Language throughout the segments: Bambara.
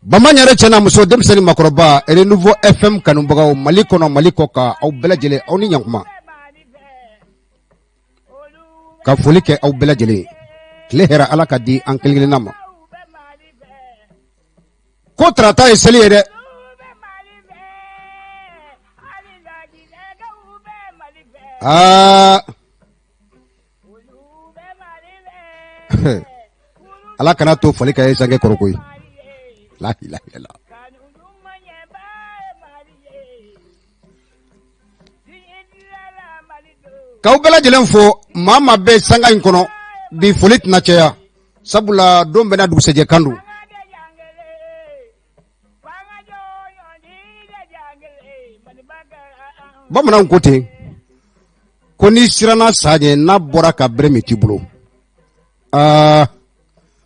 Bama ɲare cɛ n'a muso, denmisɛnnin, makɔrɔba, Renouveau FM kanubagaw Mali kɔnɔ, Mali kɔ kan, aw bɛɛ lajɛlen, aw ni ɲankuma. Ka foli kɛ aw bɛɛ lajɛlen. Tile hɛrɛ, Ala ka di an kelen kelenna ma. Ko tarata ye seli ye dɛ. Aa, Ala kana to fali ka ye sange kɔrɔ koyi. La ilaha illallah. K'aw bɛɛ lajɛlen fo. Maa maa bɛ sanga in kɔnɔ bi, foli tɛna caya, sabula don bɛɛ n'a dugusɛjɛ kan don. Bamananw ko ten ko n'i siranna sa ɲɛ, n'a bɔra ka bere min t'i bolo, aa,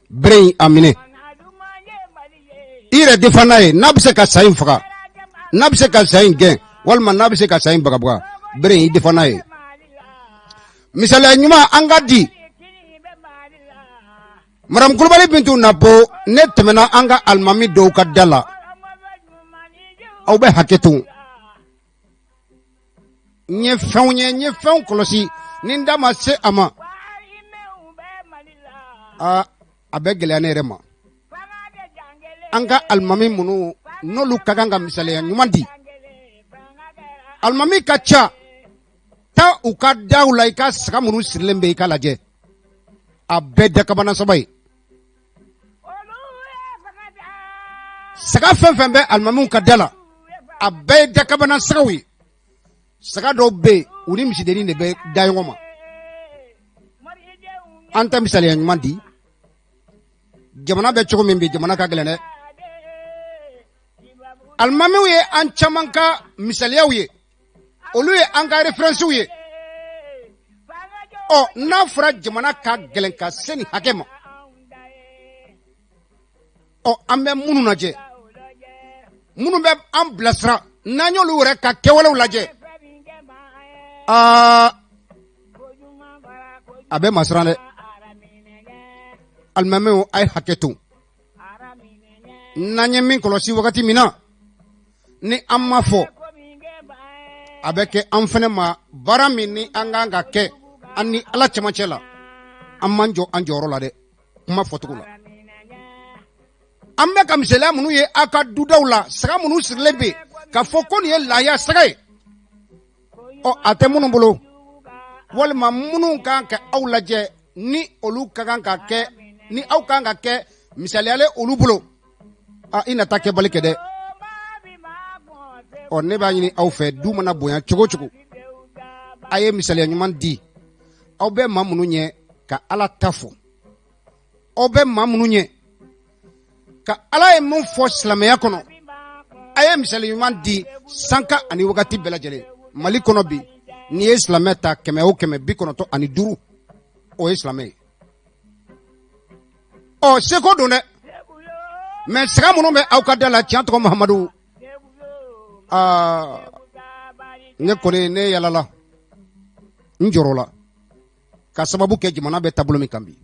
bere in a minɛ, i yɛrɛ defa n'a ye. N'a bɛ se ka sa in faga, n'a bɛ se ka sa in gɛn, walima n'a bɛ se ka sa in bagabaga, bere in, i defa n'a ye. Misaliya ɲuman an ka di Madame Kulubali Bintu Napo. Ne tɛmɛna an ka alimami dɔw ka da la, aw bɛ hakɛ to, n ye fɛnw ye, n ye fɛnw kɔlɔsi. Ni n da ma se a ma, aa, a bɛ gɛlɛya ne yɛrɛ ma. An ka alimami minnu n'olu ka kan ka misaliya ɲuman di, alimami ka ca, taa u ka daw la, i ka saga minnu sirilen bɛ, i ka lajɛ, a bɛɛ dakabana saba ye. Saga fɛn fɛn bɛ alimamiw ka da la, a bɛɛ ye dakabana sagaw ye. Saga dɔw bɛ yen, u ni misidennin de bɛ da ɲɔgɔn ma. An tɛ misaliya ɲuman di. Jamana bɛ cogo min bi, jamana ka gɛlɛn dɛ. Alimamiw ye an caman ka misaliyaw ye, olu ye an ka referensiw ye. Ɔ, n'a fɔra jamana ka gɛlɛn ka se nin hakɛ ma, ɔ, an bɛ minnu lajɛ, minnu bɛ an bilasira, n'an y'olu yɛrɛ ka kɛwalew lajɛ, aa, a bɛ masiran dɛ. Alimamiw, a ye hakɛ to. N'an ye min kɔlɔsi wagati min na, ni an ma fɔ, a bɛ kɛ an fana ma baara min ni an kan ka kɛ an ni Ala cɛmancɛ la, an man jɔ an jɔyɔrɔ la dɛ. Kuma fɔcogo la, an bɛ ka misaliya minnu ye aw ka dudaw la, saga minnu sirilen bɛ yen k'a fɔ ko nin ye lahiya saga ye, ɔ, a tɛ minnu bolo, walima minnu kan ka aw lajɛ, ni olu ka kan ka kɛ, ni aw kan ka kɛ misaliya ye olu bolo, a i na taa kɛbali kɛ dɛ. Ɔ, ne b'a ɲini aw fɛ, du mana bonya cogo o cogo, a ye misaliya ɲuman di. Aw bɛ maa minnu ɲɛ ka Ala ta fɔ, aw bɛ maa minnu ɲɛ ka Ala ye mun fɔ silamɛya kɔnɔ, a ye misali ɲuman di sanka ani wagati bɛɛ lajɛlen. Mali kɔnɔ bi, n'i ye silamɛ ta 100 o 100, 95, o ye silamɛ ye. Ɔ, seko don dɛ, mɛ saga minnu bɛ aw ka da la, tiɲɛ tɔgɔ Mahamadu, aa, ne kɔni, ne yalala, n jɔrɔ la ka sababu kɛ jamana bɛ taabolo min kan bi.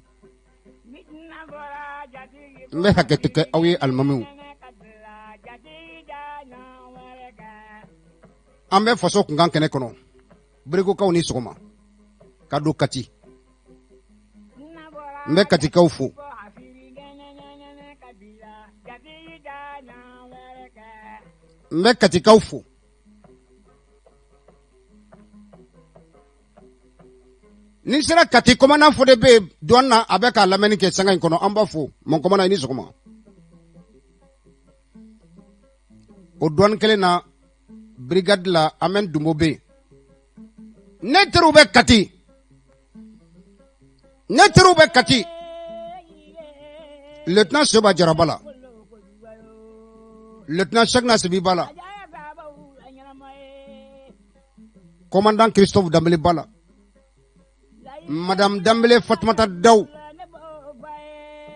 N bɛ hakɛto kɛ aw ye, alimamiw. An bɛ faso kunkan kɛnɛ kɔnɔ. Berekokaw ni sɔgɔma ka don Kati. N bɛ Katikaw fo. N bɛ Katikaw fo. Ni sera Kati, commandant Fode bɛ yen douane na, a bɛ k'a lamɛnni kɛ sanga in kɔnɔ. An b'a fo. Mon commandant, i ni sɔgɔma. O douane kelen na, brigade la, Amɛn Dunbo bɛ yen. Ne teriw bɛ Kati, ne teriw bɛ Kati. Lieutenant Seba Jara b'a la, lieutenant Cheickna Sibi b'a la, commandant Christophe Danbele b'a la, madame Danbele Fatumata Daw,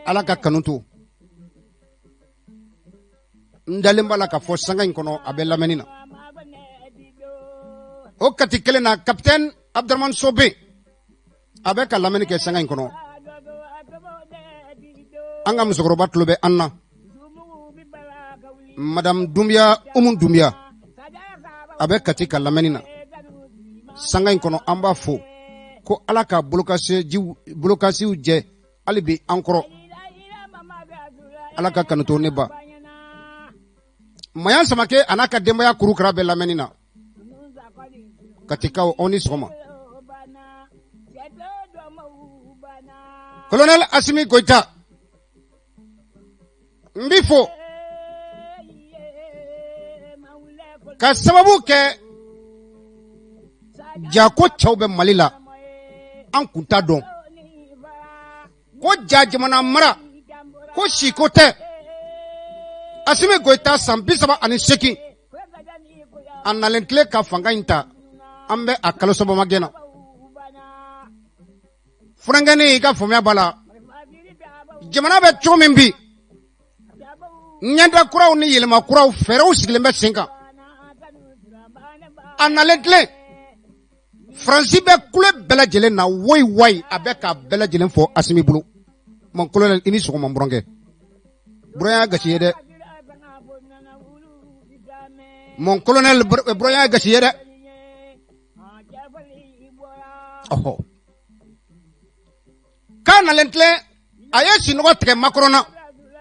Ala ka kanu to. N dalen b'a la k'a fɔ sanga in kɔnɔ, a bɛ lamɛnni na. O Kati kelen na, capitaine Abdramane So bɛ, a bɛ ka lamɛnni kɛ sanga in kɔnɔ. An ka musokɔrɔba tulo bɛ an na. Madame Dunbiya, Umu Dunbiya, a bɛ Kati ka lamɛnni na sanga in kɔnɔ. An b'a fo ko Ala ka bolokasiw jɛ hali bi an kɔrɔ. Ala ka kanu to ne ba Mayan Samake a n'a ka denbaya kurukara bɛ lamɛnni na. Katikaw, aw ni sɔgɔma. Colonel Asimi Goyita, n b'i fo ka sababu kɛ ja ko cɛw bɛ Mali la, an kun t'a dɔn ko ja jamana mara ko siko tɛ. Asimi Goyita, san 38, a nalen tile ka fanga in ta, an bɛ a kalo saba magɛn na. Furakɛni, i ka faamuya b'a la, jamana bɛ cogo min bi, ɲɛda kuraw ni yɛlɛma kuraw, fɛɛrɛw sigilen bɛ sen kan. A nalen tile, Faransi bɛ kule bɛɛ lajɛlen na, woyi wayi, a bɛ k'a bɛɛ lajɛlen fɔ Asimi bolo. Mon colonel, i ni sɔgɔma. N burankɛ, buranya gasi ye dɛ. Mon colonel, buranya gasi ye dɛ. Ɔhɔ, k'a nalen tilen, a ye sinɔgɔ tigɛ Macron na.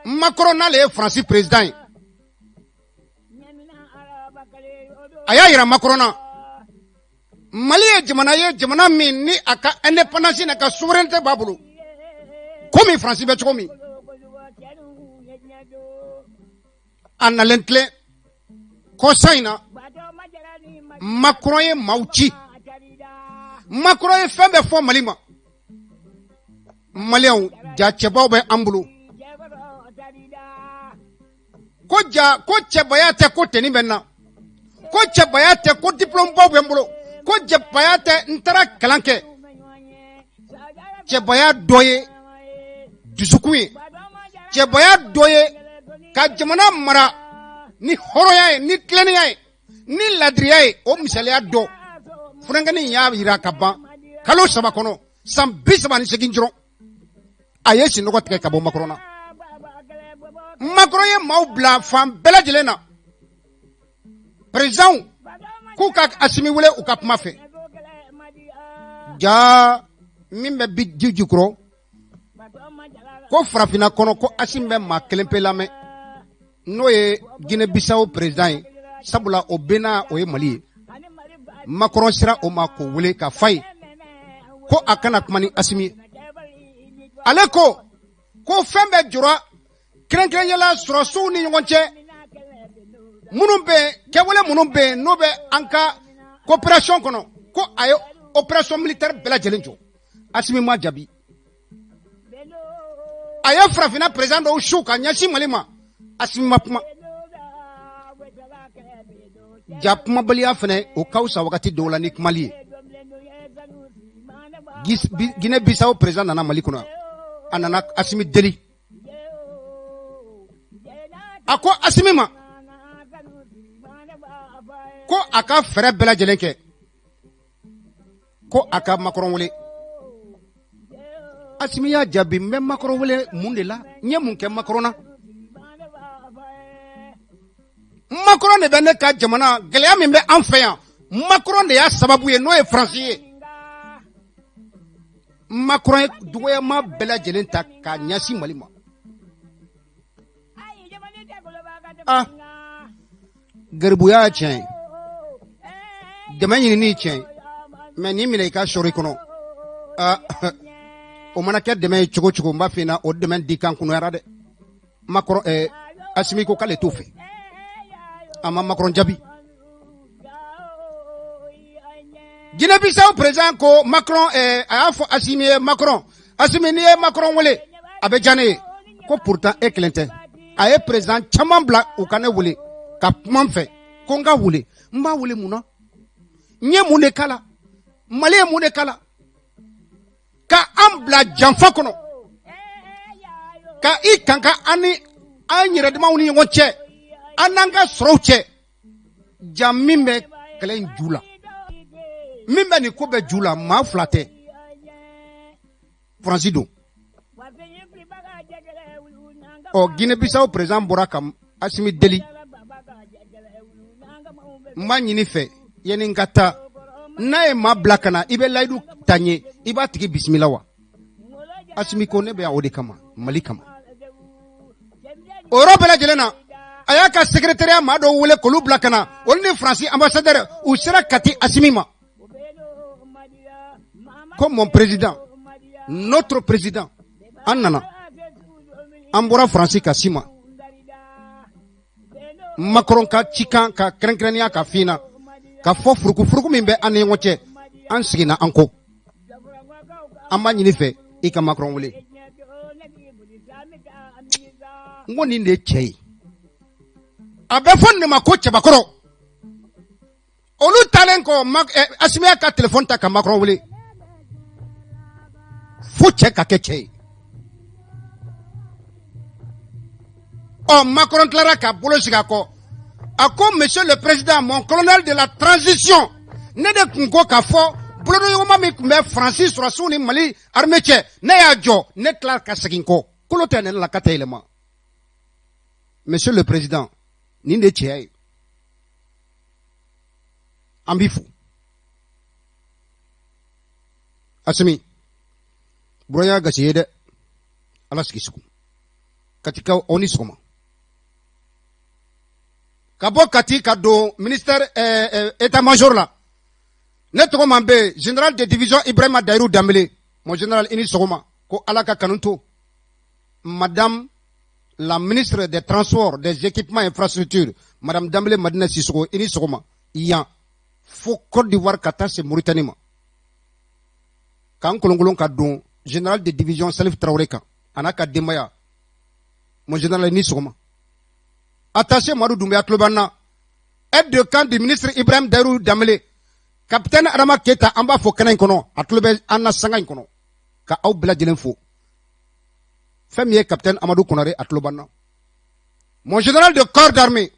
Macron n'ale ye Faransi président ye, a y'a yira Macron na, Mali ye jamana ye, jamana min ni a ka indépendance n'a ka souveraineté b'a bolo, komi Faransi bɛ cogo min. A nalen tilen kɔsa in na, Macron ye maaw ci, Macron ye fɛn bɛɛ fɔ Mali ma. Maliyɛnw, ja cɛbaw bɛ an bolo ko ja ko cɛbaya tɛ ko tenue bɛ n na, ko cɛbaya tɛ ko diplôme baw bɛ n bolo, ko cɛbaya tɛ n taara kalan kɛ. Cɛbaya dɔ ye dusukun ye, cɛbaya dɔ ye ka jamana mara ni hɔrɔnya ye, ni tilennenya ye, ni ladiriya ye. O misaliya dɔ furakɛni y'a jira ka ban kalo 3 kɔnɔ, san 38 dɔrɔn, a ye sinɔgɔ tigɛ ka bɔ Macron na. Macron ye maaw bila fan bɛɛ lajɛlen na, présidentw k'u ka Asimi wele u ka kuma fɛ. Ja min bɛ bi ji jukɔrɔ ko farafinna kɔnɔ, ko Asimi bɛ maa kelen pe lamɛn, n'o ye Guinée Bissau président ye, sabula o bɛnna o ye Mali ye. Macron sera o ma k'o wele ka fa ye ko a kana kuma ni Asimi ye. Ale ko ko fɛn bɛɛ jɔra, kɛrɛnkɛrɛnya la sɔrɔsiw ni ɲɔgɔn cɛ minnu bɛ yen, kɛwale minnu bɛ yen, n'o bɛ an ka coopération kɔnɔ, ko a ye opération militaire bɛɛ lajɛlen jɔ. Asimi ma jaabi. A ye farafinna président dɔw su ka ɲɛsin Mali ma, Asimi ma kuma. Ja kumabaliya fana, o ka fisa wagati dɔw la ni kumali ye. Guinée Bissau président nana Mali kɔnɔ, a nana Asimi deli. A ko Asimi ma ko a ka fɛɛrɛ bɛɛ lajɛlen kɛ ko a ka Macron wele. Asimi y'a jaabi: n bɛ Macron wele mun de la? N ye mun kɛ Macron na? Macron de bɛ ne ka jamana gɛlɛya min bɛ an fɛ yan, Macron de y'a sababu ye, n'o ye Faransi ye. Macron ye dɔgɔyama bɛɛ lajɛlen ta k'a ɲɛsin Mali ma. Ah, garibuya ye tiɲɛ ye, dɛmɛ ɲinini ye tiɲɛ ye, mais n'i minɛ i ka sɔrɔ i kɔnɔ, ah, o mana kɛ dɛmɛ ye cogo cogo, n b'a f'i ɲɛna, o dɛmɛ di kan kunnayara dɛ. Macron, Asimi ko k'ale t'o fɛ. A ma Macron jaabi. Guinée Bissau président ko Macron, a y'a fɔ Asimi ye: Macron, Asimi, n'i ye Macron wele, a bɛ diya ne ye. Ko pourtant e kelen tɛ, a ye président caman bila u ka ne wele ka kuma n fɛ ko n ka wele. N b'a wele mun na? N ye mun de k'a la? Mali ye mun de k'a la ka an bila janfa kɔnɔ, ka i kan ka an ni an yɛrɛdamaw ni ɲɔgɔn cɛ, an n'an ka sɔrɔw cɛ? Ja min bɛ kɛlɛ in ju la, min bɛ nin ko bɛɛ ju la, maa fila tɛ, Faransi don. Ɔ, Guinée Bissau président bɔra ka Asimi deli, n b'a ɲini fɛ yanni n ka taa, n'a ye maa bila ka na, i bɛ layidu ta n ye, i b'a tigi bisimila wa? Asimi ko ne bɛ yan o de kama, Mali kama. O yɔrɔ bɛɛ lajɛlen na, a y'a ka secrétariat maa dɔw wele k'olu bila ka na. Olu ni Faransi ambassadeur, u sera Kati Asimi ma ko mon président, notre président, an nana, an bɔra Faransi ka s'i ma. Macron ka cikan ka kɛrɛnkɛrɛnnenya ka f'i na ka fɔ furukufuruku min bɛ an ni ɲɔgɔn cɛ, an seginna an kɔ. An b'a ɲini fɛ i ka Macron wele. N ko nin de ye cɛ ye, a bɛ fɔ nin de ma ko cɛbakɔrɔ. Olu taalen kɔ, Asimi y'a ka telefɔni ta ka Macron wele. Fo cɛ ka kɛ cɛ ye. Ɔ, Macron tilara ka bolo sigi a kɔ, a ko monsieur le président, mon colonel de la transition, ne de tun ko k'a fɔ bolodonɲɔgɔnma min tun bɛ Faransi sɔrɔdasiw ni Mali armée cɛ, ne y'a jɔ, ne tilara ka segin kɔ, kolo tɛ ne la ka tɛ yɛlɛma. Monsieur le président, nin de ye cɛya ye, an b'i fo. Asimi buranya gasi ye dɛ, Ala sigi sugu. Katikaw, aw ni sɔgɔma. Ka bɔ Kati ka don ministère état major la, ne tɔgɔ man bɛ général de division Ibrahima Dayiru Danbele. Mon général, i ni sɔgɔma. Ko Ala ka kanu to madame la ministre des Transports, des Équipements et Infrastructures, madame Danbele Madina Sisoko, i ni sɔgɔma. Yan fo Côte d'Ivoire ka taa se Mauritanie ma, k'an kolonkolon ka don général de division Salif Traoré kan, a n'a ka denbaya. Mon général, i ni sɔgɔma. Attaché Madu Doumbia tulo b'an na, aide de camp du ministre Ibrahim Dayiru Danbele, capitaine Adama Keyita, an b'a fɔ kɛnɛ in kɔnɔ, a tulo bɛ an na sanga in kɔnɔ, ka aw bɛɛ lajɛlen fo. Fɛn min ye capitaine Amadou Konare, a tulo b'an na. Mon général de corps d'armée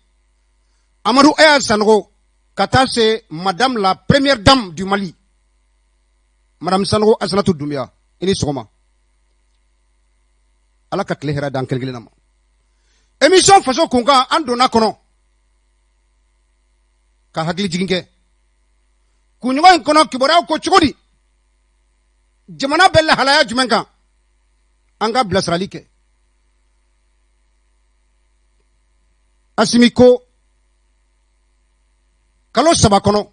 Amadou Aya Sanogo, ka taa se madame la première dame du Mali, madame Sanogo Asanatu Doumbia, i ni sɔgɔma. Ala ka tile hɛrɛ d'an kelen kelenna ma. Émission Faso Kunkan, an donna kɔnɔ ka hakili jigin kɛ kunɲɔgɔn in kɔnɔ. Kibaruyaw ko cogo di? Jamana bɛ lahalaya jumɛn kan? An ka bilasirali kɛ. Asimi ko kalo 3 kɔnɔ,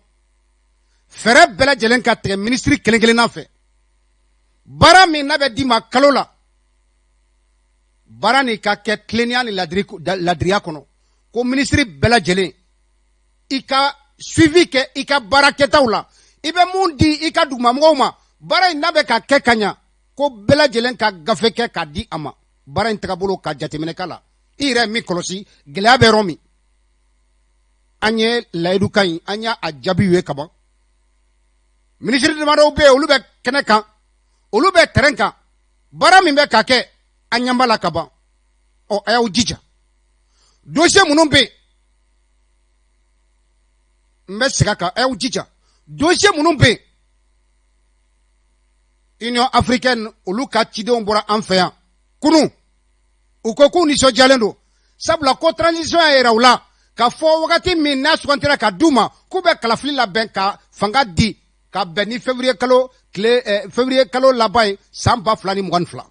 fɛɛrɛ bɛɛ lajɛlen ka tigɛ minisiri kelen kelenna fɛ. Baara min n'a bɛ d'i ma kalo la, baara nin ka kɛ tilennenya ni ladiriya kɔnɔ. Ko minisiri bɛɛ lajɛlen, i ka suivi kɛ i ka baara kɛtaw la, i bɛ mun di i ka dugumamɔgɔw ma, baara in n'a bɛ ka kɛ ka ɲa, ko bɛɛ lajɛlen ka gafe kɛ k'a di a ma, baara in tagabolo ka jateminɛ k'a la, i yɛrɛ min kɔlɔsi gɛlɛya bɛ yɔrɔ min. An ye layidu kan in, an y'a jaabi ye kaban. Minisiri damadɔw bɛ yen, olu bɛ kɛnɛ kan, olu bɛ terrain kan, baara min bɛ ka kɛ, an ɲɛ b'a la kaban. Ɔ, a y'aw jija, dossier minnu bɛ yen, n bɛ segin a kan, a y'aw jija, dossier minnu bɛ yen, Union africaine olu ka cidenw bɔra an fɛ yan kunun, u ko k'u nisɔndiyalen don, sabula ko transition y'a yira u la k'a fɔ wagati min n'a sugantira ka d'u ma, k'u bɛ kalafili labɛn ka fanga di ka bɛn ni février kalo tile février kalo laban ye san 2022.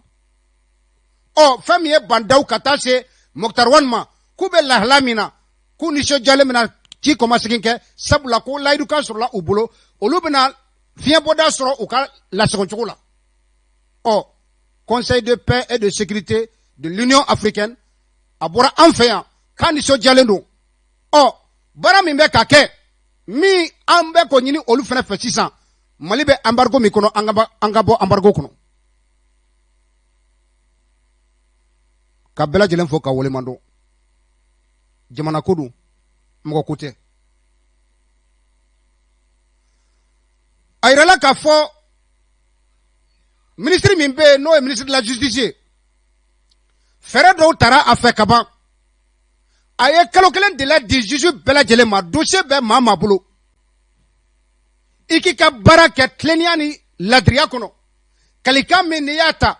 Ɔ, fɛn min ye Bah N'Daw ka taa se Moctar Ouane ma, k'u bɛ lahala min na, k'u nisɔndiyalen bɛna ci kɔmasegin kɛ, sabula ko layidukan sɔrɔla u bolo, olu bɛna fiɲɛbɔda sɔrɔ u ka lasagocogo la. Ɔ, Conseil de paix et de sécurité de l'Union africaine a bɔra an fɛ yan k'a nisɔndiyalen don. Ɔ, baara min bɛ ka kɛ, min an bɛ k'o ɲini olu fana fɛ sisan, Mali bɛ embargo min kɔnɔ, an ka bɔ embargo kɔnɔ. Ka bɛɛ lajɛlen fo ka waleɲuman dɔn. Jamana ko don, mɔgɔ ko tɛ. A yirala k'a fɔ minisiri min bɛ yen, n'o ye ministre de la justice ye, fɛɛrɛ dɔw tara a fɛ kaban. A ye kalo 1 délai di juge bɛɛ lajɛlen ma. Dossier bɛ maa maa bolo, i k'i ka baara kɛ tilennenya ni ladiriya kɔnɔ. Kalikan min n'i y'a ta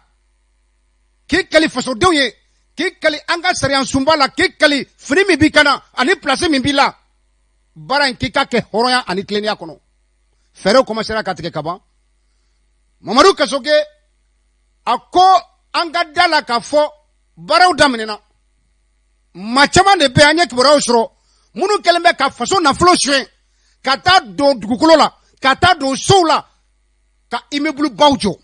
k'i kali fasodenw ye K'i kali an ka sariya sunba la, k'i kali fini min b'i kan na ani place min b'i la, baara in k'i ka kɛ hɔrɔnya ani tilennenya kɔnɔ. Fɛɛrɛw commencera ka tigɛ ka ban. Mamadu Kasoge a ko an ka da la k'a fɔ baaraw daminɛna. Maa caman de bɛ, an ye kibaruyaw sɔrɔ, minnu kɛlen bɛ ka faso nafolo suɲɛ ka taa don dugukolo la, ka taa don sow la, ka immeuble baw jɔ.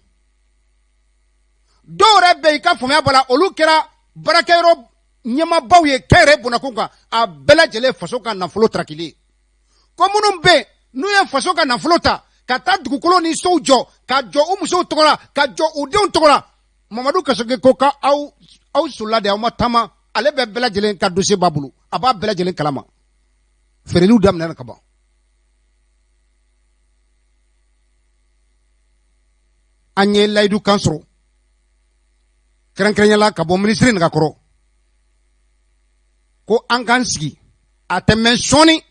Dɔw yɛrɛ bɛ yen, i ka faamuya b'a la, olu kɛra baarakɛyɔrɔ ɲɛmaabaw ye kɛnyɛrɛ bɔnakun kan. A bɛɛ lajɛlen faso ka nafolo tarakili ye. Ko minnu bɛ yen n'u ye faso ka nafolo ta ka taa dugukolo ni sow jɔ, ka jɔ u musow tɔgɔ la, ka jɔ u denw tɔgɔ la, Mamadu Kasoge ko ka aw sola de, aw ma taama. Ale bɛ bɛɛ lajɛlen ka dossier b'a bolo, a b'a bɛɛ lajɛlen kalama. Feereliw daminɛna ka ban. An ye layidu kan sɔrɔ kɛrɛnkɛrɛnya la ka bɔ minisiri nɛgɛkɔrɔ ko an k'an sigi, a tɛ mɛn sɔɔni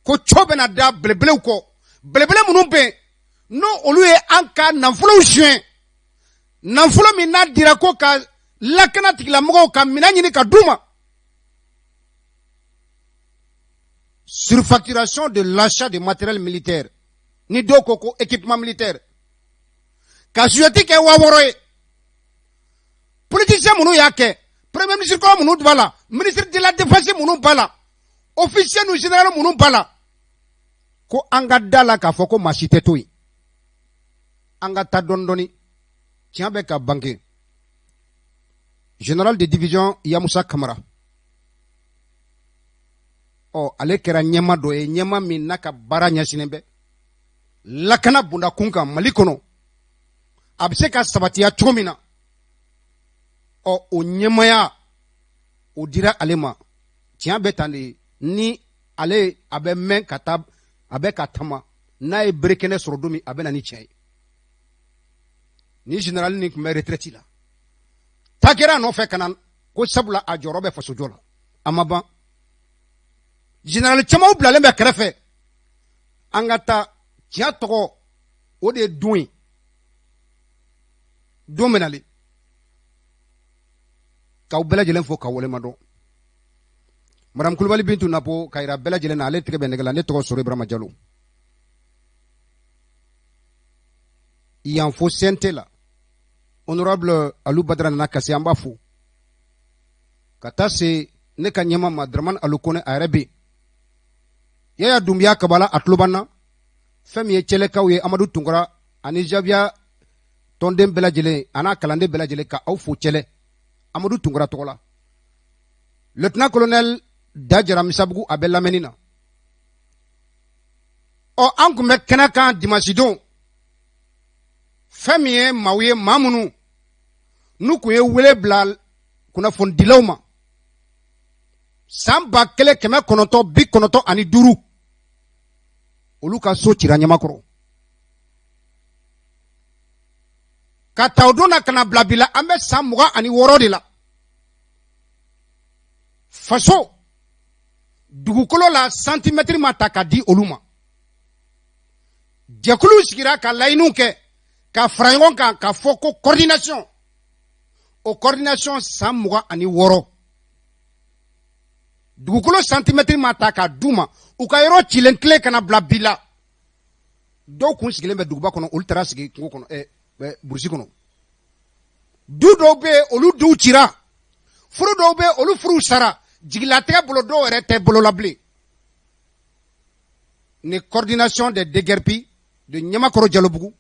ko co bɛna da belebelew kɔ, belebele minnu bɛ yen n'o olu ye an ka nafolow suɲɛ, nafolo min n'a dira ko ka lakana tigilamɔgɔw ka minɛn ɲini ka d'u ma. Surfacturation de l'achat de matériel militaire, ni dɔw ko ko équipement militaire, ka suyɛti kɛ 6000 ye. Politicien minnu y'a kɛ, premier ministre kɔrɔ minnu b'a la, ministre de la défense minnu b'a la, officier nu général minnu b'a la, ko an ka da la k'a fɔ ko maa si tɛ to yen. An ka taa dɔɔni dɔɔni, tiɲɛ bɛ ka bange. Général de division Yamusa Kamara, ɔ ale kɛra ɲɛma dɔ ye, ɲɛma min n'a ka baara ɲɛsinnen bɛ lakana bondakun kan Mali kɔnɔ, a bɛ se ka sabatiya cogo min na. Ɔ o ɲɛmaya o dira ale ma. Tiɲɛ bɛ tan de ye, ni ale a bɛ mɛn ka taa, a bɛ ka tama, n'a ye berekɛnɛ sɔrɔ don min, a bɛ na ni tiɲɛ ye. Ni général nin tun bɛ retraite la, ta kɛra a nɔfɛ ka na ko sabula a jɔyɔrɔ bɛ fasojɔ la. A ma ban, général camanw bilalen bɛ kɛrɛfɛ. An ka taa, tiɲɛ tɔgɔ o de ye don ye, don bɛ nalen. K'aw bɛɛ lajɛlen fo ka waleɲuman dɔn. Madame Kulubali Bintu Napo, ka yira bɛɛ lajɛlen na, ale tɛgɛ bɛ nɛgɛ la. Ne tɔgɔ Sori Ibrahima Jalo. Yan fo CNT la, honorable Alu Badara nana kasi, an b'a fo. Ka taa se ne ka ɲɛma ma, Dramane Alu Kone, a yɛrɛ bɛ yen. Yaya Dunbiya Kabala, a tulo b'an na. Fɛn min ye Cɛlɛkaw ye, Amadu Tunkara ani Jabiya tɔnden bɛɛ lajɛlen a n'a kalanden bɛɛ lajɛlen, ka aw fo Cɛlɛ Amadu Tunkara tɔgɔ la. Lieutenant colonel Dajara Misabugu, a bɛ lamɛnni na. Ɔ an tun bɛ kɛnɛ kan dimanche don. Fɛn min ye maaw ye, maa minnu n'u tun ye wele bila kunnafonidilaw ma san 1995, olu ka so cira Ɲamakɔrɔ. Ka ta o don na ka na bila bi la, an bɛ san 26 de la. Faso dugukolo la, santimɛtiri ma ta ka di olu ma. Jɛkulu sigira ka laɲiniw kɛ, ka fara ɲɔgɔn kan, ka fɔ ko coordination. O coordination, san 26, dugukolo santimɛtiri ma ta ka d'u ma. U ka yɔrɔ cilen tile ka na bila bi la, dɔw kun sigilen bɛ duguba kɔnɔ, olu taara sigi kungo kɔnɔ, burusi kɔnɔ. Du dɔw bɛ yen, olu duw cira. Furu dɔw bɛ yen, olu furuw sara. Jigilatigɛ bolo, dɔw yɛrɛ tɛ bolo la bilen. Ni coordination des déguerpis de Ɲamakɔrɔ Jalobugu,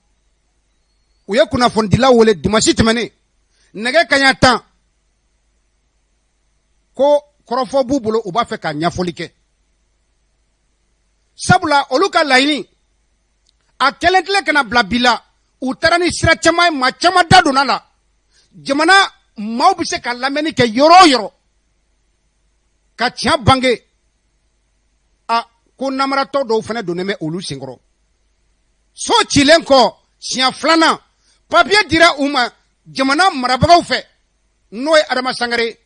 u ye kunnafonidilaw wele dimanche tɛmɛnen nɛgɛ kaɲa 10, ko kɔrɔfɔ b'u bolo, u b'a fɛ ka ɲɛfɔli kɛ, sabula olu ka laɲini a kɛlen tile ka na bila bi la, u taara ni sira caman ye, maa caman da donna la. Jamana maaw bɛ se ka lamɛnni kɛ yɔrɔ o yɔrɔ ka tiɲɛ bange. A ko namaratɔ dɔw fana donnen bɛ olu senkɔrɔ. So cilen kɔ siɲɛ filanan, papiye dira u ma jamana marabagaw fɛ, n'o ye Adama Sangare,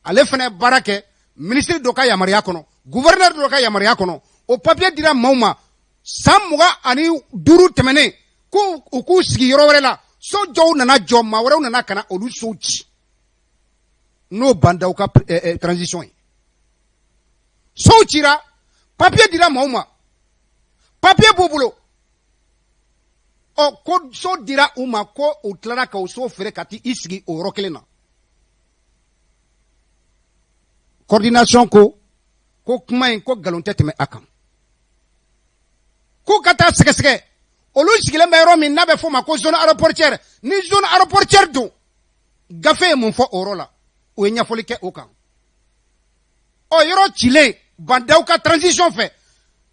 ale fana ye baara kɛ minisiri dɔ ka yamaruya kɔnɔ, gouverneur dɔ ka yamaruya kɔnɔ. O papiye dira maaw ma san 25 tɛmɛnen ko u k'u sigi yɔrɔ wɛrɛ la. So dɔw nana jɔ, maa wɛrɛw nana ka na olu sow ci, n'o Bah N'Daw ka transition ye. Sow cira, papier dira maaw ma, papier b'u bolo. Ɔ, ko so dira u ma, ko u tilara ka o so feere ka t'i sigi o yɔrɔ kelen na. Coordination ko ko kuma in ko nkalon tɛ tɛmɛ a kan, k'u ka taa sɛgɛsɛgɛ olu sigilen bɛ yɔrɔ min n'a bɛ f'o ma ko zone aéroportuaire. Ni zone aéroportuaire don, gafe ye mun fɔ o yɔrɔ la? U ye ɲɛfɔli kɛ o kan. Ɔ, yɔrɔ cilen Bah N'Daw ka transition fɛ,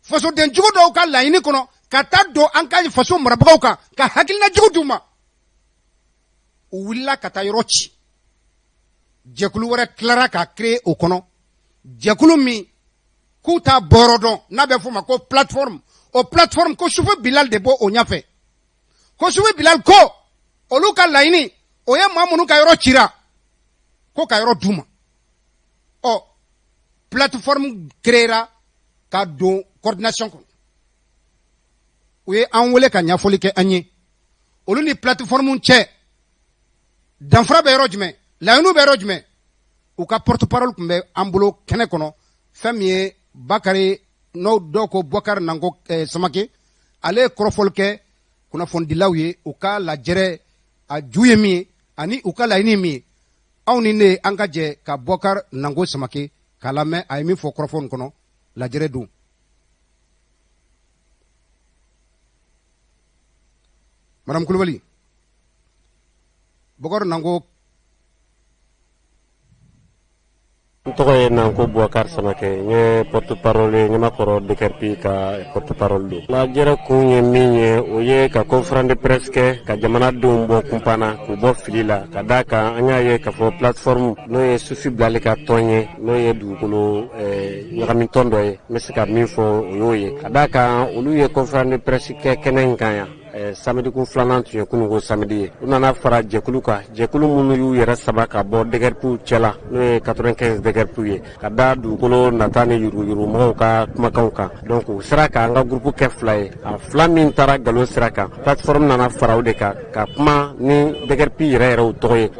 fasoden jugu dɔw ka laɲini kɔnɔ ka taa don an ka faso marabagaw kan ka hakilina jugu d'u ma, u wulila ka taa yɔrɔ ci. Jɛkulu wɛrɛ tilara ka créer o kɔnɔ, jɛkulu min k'u t'a bɔyɔrɔ dɔn, n'a bɛ f'o ma ko plateforme. O plateforme, ko Sufi Bilal de b'o o ɲɛfɛ. Ko Sufi Bilal ko olu ka laɲini, o ye maa minnu ka yɔrɔ cira, ko ka yɔrɔ d'u ma. Ɔ, plateforme créera ka don coordination kɔnɔ. U ye an wele ka ɲɛfɔli kɛ an ye, olu ni plateforme cɛ danfara bɛ yɔrɔ jumɛn, laɲiniw bɛ yɔrɔ jumɛn. U ka porte parole tun bɛ an bolo kɛnɛ kɔnɔ, fɛn min ye Bakari, n'o dɔw ko Bɔkari Nanko Samake. Ale ye kɔrɔfɔli kɛ kunnafonidilaw ye, u ka lajɛrɛ a ju ye min ye ani u ka laɲini min ye. Aw ni ne, an ka jɛ ka Bɔkari Nanko Samake k'a lamɛn, a ye min fɔ kɔrɔfɔ nin kɔnɔ lajɛrɛ don. Madame Kulubali, Bɔkari Nanko. N tɔgɔ ye Nanko Boubacar Samakɛ, n ye porte parole ye, Ɲamakɔrɔ déguerpi ka porte parole don. Lajɛrɛ kun ye min ye, o ye ka conférence de presse kɛ ka jamanadenw bɔ kunpan na, k'u bɔ fili la, ka d'a kan an y'a ye k'a fɔ plateforme, n'o ye Sufi Bilali ka tɔn ye, n'o ye dugukolo ɲagamitɔn dɔ ye, n bɛ se ka min fɔ, o y'o ye, ka d'a kan olu ye conférence de presse kɛ kɛnɛ in kan yan. Samedi kun filanan tun ye kununko samedi ye. U nana fara jɛkulu kan, jɛkulu minnu y'u yɛrɛ sama ka bɔ déguerpiw cɛla, n'o ye 95 déguerpiw ye, ka da dugukolo nata ni yuruguyurugumɔgɔw ka kumakanw kan. Donc u sera k'an ka groupe kɛ fila ye. A fila min taara nkalon sira kan, plateforme nana fara o de kan ka kuma ni déguerpi yɛrɛ yɛrɛw tɔgɔ ye.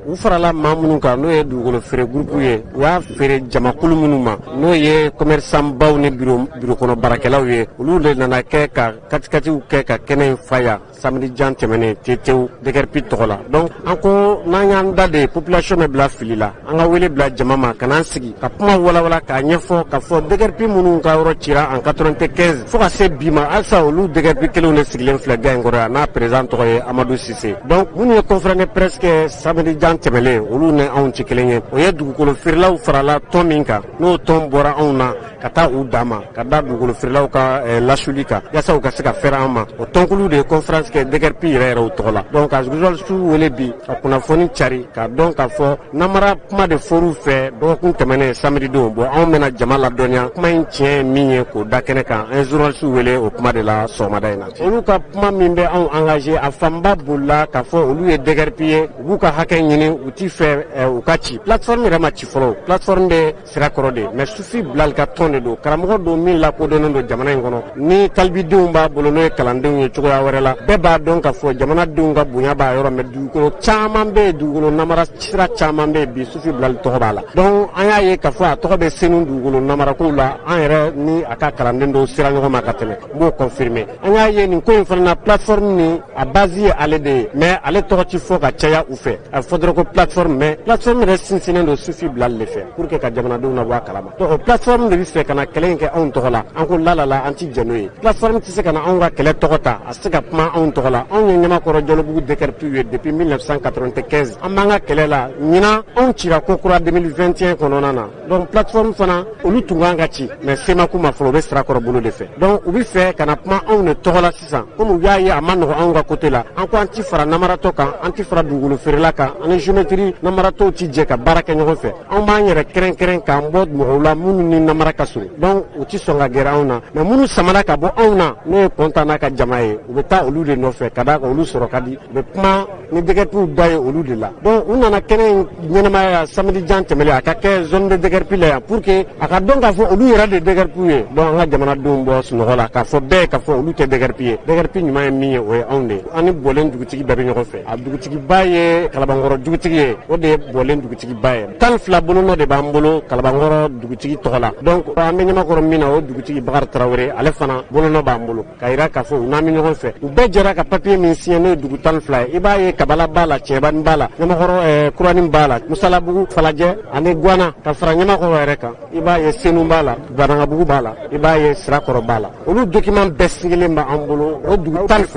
U farala maa minnu kan, n'o ye dugukolo feere groupe ye, u y'a feere jamakulu minnu ma, n'o ye commerçant baw ni bureau kɔnɔ baarakɛlaw ye, olu de nana kɛ ka katikatiw kɛ ka kɛnɛ in fa yan samedi jan tɛmɛnen tetew déguerpi tɔgɔ la. Donc an ko n'an y'an da de, population bɛ bila fili la. An ka wele bila jama ma ka n'an sigi ka kuma walawala k'a ɲɛfɔ k'a fɔ déguerpi minnu ka yɔrɔ cira en 95 fo ka se bi ma, halisa olu déguerpi kelenw de sigilen filɛ ga in kɔrɔ yan, n'a président tɔgɔ ye Amadu Sise. Donc minnu ye conférence de presse kɛ samedi jan tɛmɛnen, olu ni anw tɛ kelen ye. O ye dugukolo feerelaw farala tɔn min kan, n'o tɔn bɔra anw na ka taa u dan ma, ka da dugukolo feerelaw ka lasuli kan yaasa u ka se ka fɛrɛ an ma, o tɔnkulu de ye conférence kɛ déguerpi yɛrɛ yɛrɛw tɔgɔ la. Donc ka journaliste wele bi ka kunnafoni cari k'a dɔn k'a fɔ namara kuma de fɔr'u fɛ dɔgɔkun tɛmɛnen samedi don. Bon, anw bɛna jama ladɔnniya kuma in tiɲɛ ye min ye k'o da kɛnɛ kan. An ye journaliste wele o kuma de la sɔgɔmada in na. Olu ka kuma min bɛ anw engagé, a fanba bolila k'a fɔ olu ye déguerpi ye, u b'u ka hakɛ ɲini, u t'i fɛ u ka ci. Plateforme yɛrɛ ma ci fɔlɔ, plateforme bɛ sira kɔrɔ de, mais Sufi Bilali ka tɔn de don, karamɔgɔ don min lakodɔnnen don jamana in kɔnɔ, ni talibidenw b'a bolo, n'o ye kalandenw ye cogoya wɛrɛ la. Bɛɛ b'a dɔn k'a fɔ jamanadenw ka bonya b'a yɔrɔ, mais dugukolo caman bɛ yen, dugukolo namara sira caman bɛ yen bi, Sufi Bilali tɔgɔ b'a la. Donc an y'a ye k'a fɔ a tɔgɔ bɛ senu dugukolo namarakow la. An yɛrɛ ni a ka kalanden dɔw sera ɲɔgɔn ma ka tɛmɛ, n b'o confirmer. An y'a ye nin ko in fana na, plateforme ni a base ye ale de ye, mais ale tɔgɔ ti fɔ ka caya u fɛ, a fɔ dɔrɔn ko plateforme, mais plateforme yɛrɛ sinsinnen don Sufi Bilali de fɛ pour que ka jamanadenw nabɔ a kalama. Donc o plateforme de bɛ fɛ ka na kɛlɛ in kɛ anw tɔgɔ la. An ko lalala, an ti jɛn n'o ye. Plateforme tɛ se ka na anw ka kɛlɛ tɔgɔ ta, a tɛ se ka kuma anw tɔgɔ la. Anw ye Ɲamakɔrɔ Jɔlɔbugu déguerpiw ye depuis 1995, an b'an ka kɛlɛ la. Ɲinan anw cira ko kura 2021 kɔnɔna na. Donc plateforme fana, olu tun kan ka ci, mais se ma k'u ma fɔlɔ, u bɛ sira kɔrɔ bolo de fɛ. Donc u bɛ fɛ ka na kuma anw de tɔgɔ la sisan, komi u y'a ye a ma nɔgɔ anw ka côté la. An ko an ti fara namaratɔ kan, an ti fara dugukolo feerela kan, ani géométrie namaratɔw ti jɛ ka baara kɛ ɲɔgɔn fɛ. Anw b'an yɛrɛ kɛrɛnkɛrɛn k'an bɔ mɔgɔw la minnu ni namara ka surun. Donc u ti sɔn ka gɛrɛ anw na, mais minnu samara ka bɔ anw na, n'o ye kɔntan n'a ka jama ye, u bɛ taa olu de de nɔfɛ, ka d'a kan olu sɔrɔ ka di, u bɛ kuma ni déguerpiw da ye olu de la. Donc u nana kɛnɛ in ɲɛnamaya yan samedi jan tɛmɛlen, a ka kɛ zone de déguerpi la yan, pour que a ka dɔn k'a fɔ olu yɛrɛ de déguerpiw ye. Donc an ka jamanadenw bɔ sunɔgɔ la k'a fɔ bɛɛ k'a fɔ olu tɛ déguerpi ye. Déguerpi ɲuman ye min ye, o ye anw de ye. An ni Bɔlen dugutigi bɛɛ bɛ ɲɔgɔn fɛ. A dugutigiba ye Kalabankɔrɔ dugutigi ye, o de ye Bɔlen dugutigiba ye. 12 bolonɔ de b'an bolo Kalabankɔrɔ dugutigi tɔgɔ la. Donc an bɛ Ɲamakɔrɔ min na, o dugutigi Bakari Tarawele, ale fana bolonɔ b'an bolo k'a yira k'a fɔ u n'an bɛ ɲɔgɔn fɛ. U bɛɛ jɛra ka papiye min signé, n'o ye dugu 12 ye. I b'a ye Kabala b'a la, Cɛbani b'a la, Ɲamakɔrɔ Kuranin b'a la, Musalabugu, Falajɛ ani Guana, ka fara Ɲamakɔrɔ yɛrɛ kan. I b'a ye Senu b'a la, Banankabugu b'a la, i b'a ye Sirakɔrɔ b'a la. Olu document bɛɛ sigilen b'an bolo. O dugu 12,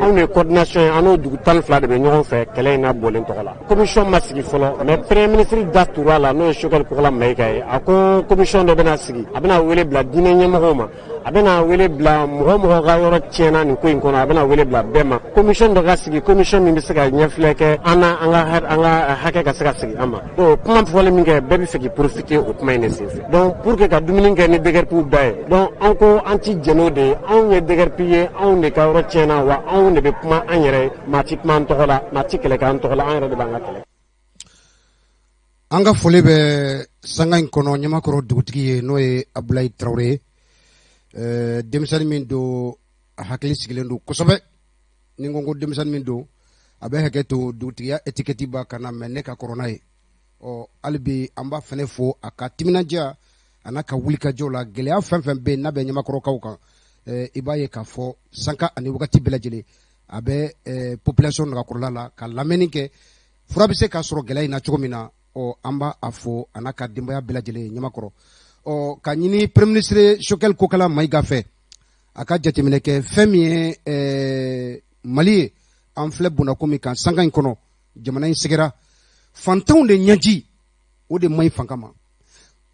anw de ye coordination ye, an n'o dugu 12 de bɛ ɲɔgɔn fɛ kɛlɛ in na Bɔlen tɔgɔ la. Commission ma sigi fɔlɔ, mais premier ministre da turu a la, n'o ye Choguel Kokala Mayiga ye. A ko commission dɔ bɛna sigi, a bɛna wele bila diinɛ ɲɛmɔgɔw ma, a bɛna wele bila mɔgɔ mɔgɔ ka yɔrɔ tiɲɛna nin ko in kɔnɔ, a bɛna wele bila bɛɛ ma. Commission dɔ ka sigi, commission min bɛ se ka ɲɛfilɛ kɛ an na, an ka hakɛ ka se ka segin an ma. Donc kuma fɔlen min kɛ, bɛɛ bɛ fɛ k'i profiter o kuma in de senfɛ, donc pour que ka dumuni kɛ ni déguerpiw da ye. Donc an ko an ti jɛn n'o de ye. Anw ye déguerpi ye, anw de ka yɔrɔ tiɲɛna, wa anw de bɛ kuma an yɛrɛ ye. Maa ti kuma an tɔgɔ la, maa ti kɛlɛ kɛ an tɔgɔ la, an yɛrɛ de b'an ka kɛlɛ. An ka foli bɛ sanga in kɔnɔ Ɲamakɔrɔ dugutigi ye, n'o ye Abulayi Tarawele ye. Denmisɛnnin min don, a hakili sigilen don kosɛbɛ. Ni n ko ko denmisɛnnin min don, a bɛ hakɛ to, dugutigiya étiquette b'a kan na, mais ne ka kɔrɔ n'a ye. Ɔ hali bi an b'a fana fo a ka timinandiya a n'a ka wulikajɔ la. Gɛlɛya fɛn fɛn bɛ yen n'a bɛ Ɲamakɔrɔkaw kan, i b'a ye k'a fɔ sanka ani wagati bɛɛ lajɛlen a bɛ population nagakɔrɔla la ka lamɛnni kɛ, fura bɛ se ka sɔrɔ gɛlɛya in na cogo min na. Ɔ an b'a a fo a n'a ka denbaya bɛɛ lajɛlen Ɲamakɔrɔ. Ɔ ka ɲini premier ministre Choguel Kokala Mayiga fɛ, a ka jateminɛ kɛ fɛn min ye Mali ye. An filɛ bondako min kan sanga in kɔnɔ, jamana in sɛgɛra fantanw de ɲɛji, o de man ɲi fanga ma.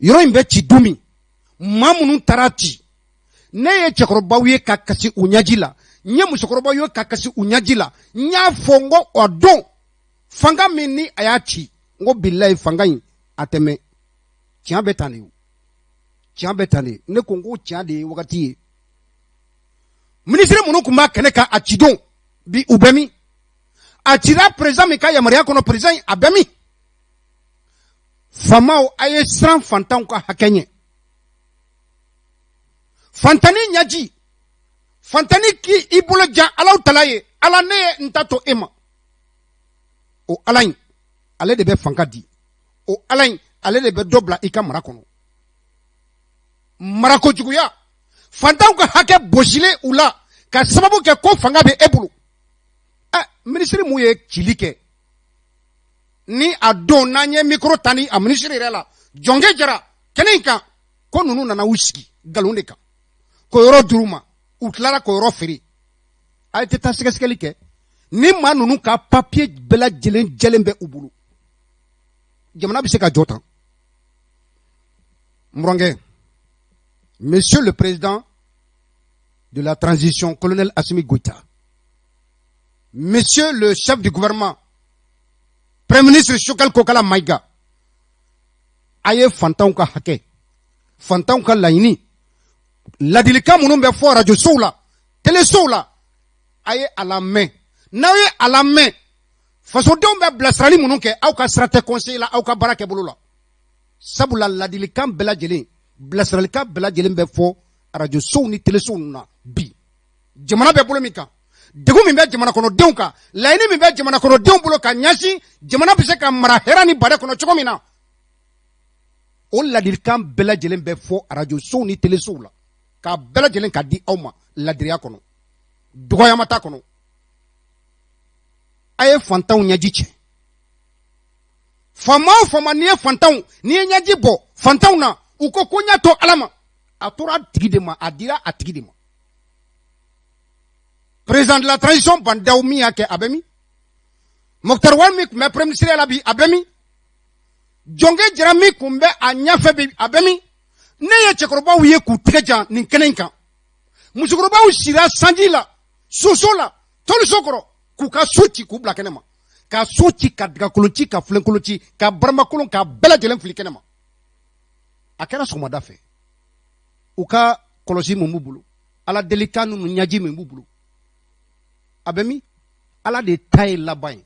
Yɔrɔ in bɛ ci don min, maa minnu taara ci, ne ye cɛkɔrɔbaw ye ka kasi u ɲɛji la, n ye musokɔrɔbaw ye ka kasi u ɲɛji la. N y'a fɔ n ko o don, fanga min ni a y'a ci, n ko bilayi fanga in a tɛ mɛn. Tiɲɛ bɛ tan de, o tiɲɛ bɛ tan de. Ne ko n ko tiɲɛ de ye wagati ye. Minisiri minnu tun b'a kɛnɛ kan a ci don, bi u bɛ min? A cira président min ka yamaruya kɔnɔ, président in a bɛ min? Faamaw, a ye siran fantanw ka hakɛ ɲɛ. Fantanni ɲɛji, fantanni k'i bolo ja Alaw tala ye, Ala ne ye n ta to e ma. O Ala in, ale de bɛ fanga di. O Ala in, ale de bɛ dɔ bila i ka mara kɔnɔ. Marakojuguya, fantanw ka hakɛ bɔsilen u la ka sababu kɛ ko fanga bɛ e bolo. Ɛ minisiri mun ye cili kɛ ni a don, n'an ye micro ta ni a minisiri yɛrɛ la, Jɔnkɛ Jara kɛnɛ in kan, ko ninnu nana u sigi nkalon de kan ko yɔrɔ duuru ma, u tilara k'o yɔrɔ feere. A ye tɛ taa sɛgɛsɛgɛli kɛ ni maa ninnu ka papiye bɛɛ lajɛlen jɛlen bɛ u bolo. Jamana bɛ se ka jɔ tan? N burankɛ, monsieur le président de la transition, colonel Assimi Goïta, monsieur le chef du gouvernement, premier ministre Choguel Kokala Maïga, a ye fantanw ka hakɛ, fantanw ka laɲini, ladilikan minnu bɛ fɔ radio sow la, telesow la, a ye a lamɛn. N'aw ye a lamɛn, fasodenw bɛ bilasirali minnu kɛ, aw ka sira tɛ conseil la, aw ka baara kɛ bolo la. Sabula ladilikan bɛɛ lajɛlen, bilasiralikan bɛɛ lajɛlen bɛ fɔ radio sow ni telesow na bi. Jamana bɛ bolo min kan, degun min bɛ jamana kɔnɔdenw kan, laɲini min bɛ jamana kɔnɔdenw bolo ka ɲɛsin jamana bɛ se ka mara hɛrɛ ni baden kɔnɔ cogo min na, o ladilikan bɛɛ lajɛlen bɛ fɔ radio sow ni telesow la k'a bɛɛ lajɛlen ka di aw ma ladiriya kɔnɔ, dɔgɔyama t'a kɔnɔ. A ye fantanw ɲɛji cɛ. Faama o faama, n'i ye fantanw, n'i ye ɲɛji bɔ fantanw na, u ko ko ɲɛ to Ala ma, a tora a tigi de ma, a dira a tigi de ma. Président de la transition Bah N'Daw min y'a kɛ, a bɛ min? Moctar Ouane min tun bɛ premier ministre la bi, a bɛ min? Jɔnkɛ Jara min tun bɛ a ɲɛfɛ bi, a bɛ min? Ne ye cɛkɔrɔbaw ye k'u tɛgɛ jan nin kɛnɛ in kan. Musokɔrɔbaw sira sanji la, soso la, tɔliso kɔrɔ, k'u ka so ci k'u bila kɛnɛ ma, ka so ci, ka dagakolon ci, ka filenkolon ci, ka baramakolon, ka bɛɛ lajɛlen fili kɛnɛ ma. A kɛra sɔgɔmada fɛ. U ka kɔlɔsi mun b'u bolo? Ala delikan ninnu, ɲaji min b'u bolo. A bɛ min? Ala de ta ye laban ye.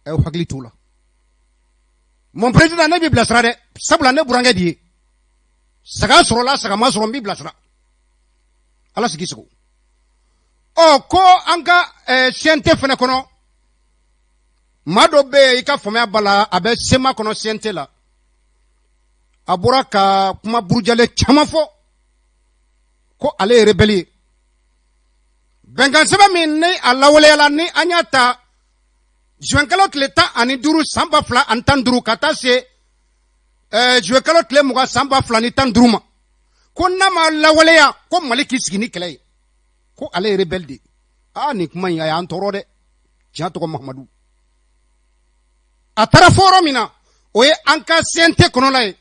A y'aw hakili t'o la. Mon président, ne b'i bilasira dɛ, sabula ne burankɛ de ye. Saga sɔrɔla, saga ma sɔrɔ, n b'i bilasira. Ala sigi sago. Ɔ, ko an ka CNT fɛnɛ kɔnɔ, maa dɔ bɛ yen, i ka faamuya b'a la, a bɛ CMA kɔnɔ, CNT la. A bɔra ka kuma burujalen caman fɔ ko ale ye rebelle ye. Bɛnkan sɛbɛn min ni a lawaleyala, ni an y'a ta juin kalo tile 15 san 2015 ka taa se juin kalo tile 20 san 2015 ma, ko n'a ma lawaleya, ko Mali k'i sigi ni kɛlɛ ye, ko ale ye rebelle de ye. Aa, nin kuma in, a y'an tɔɔrɔ dɛ. Tiɲɛ tɔgɔ Mahamadu. A taara fɔ yɔrɔ min na, o ye an ka CNT kɔnɔla ye.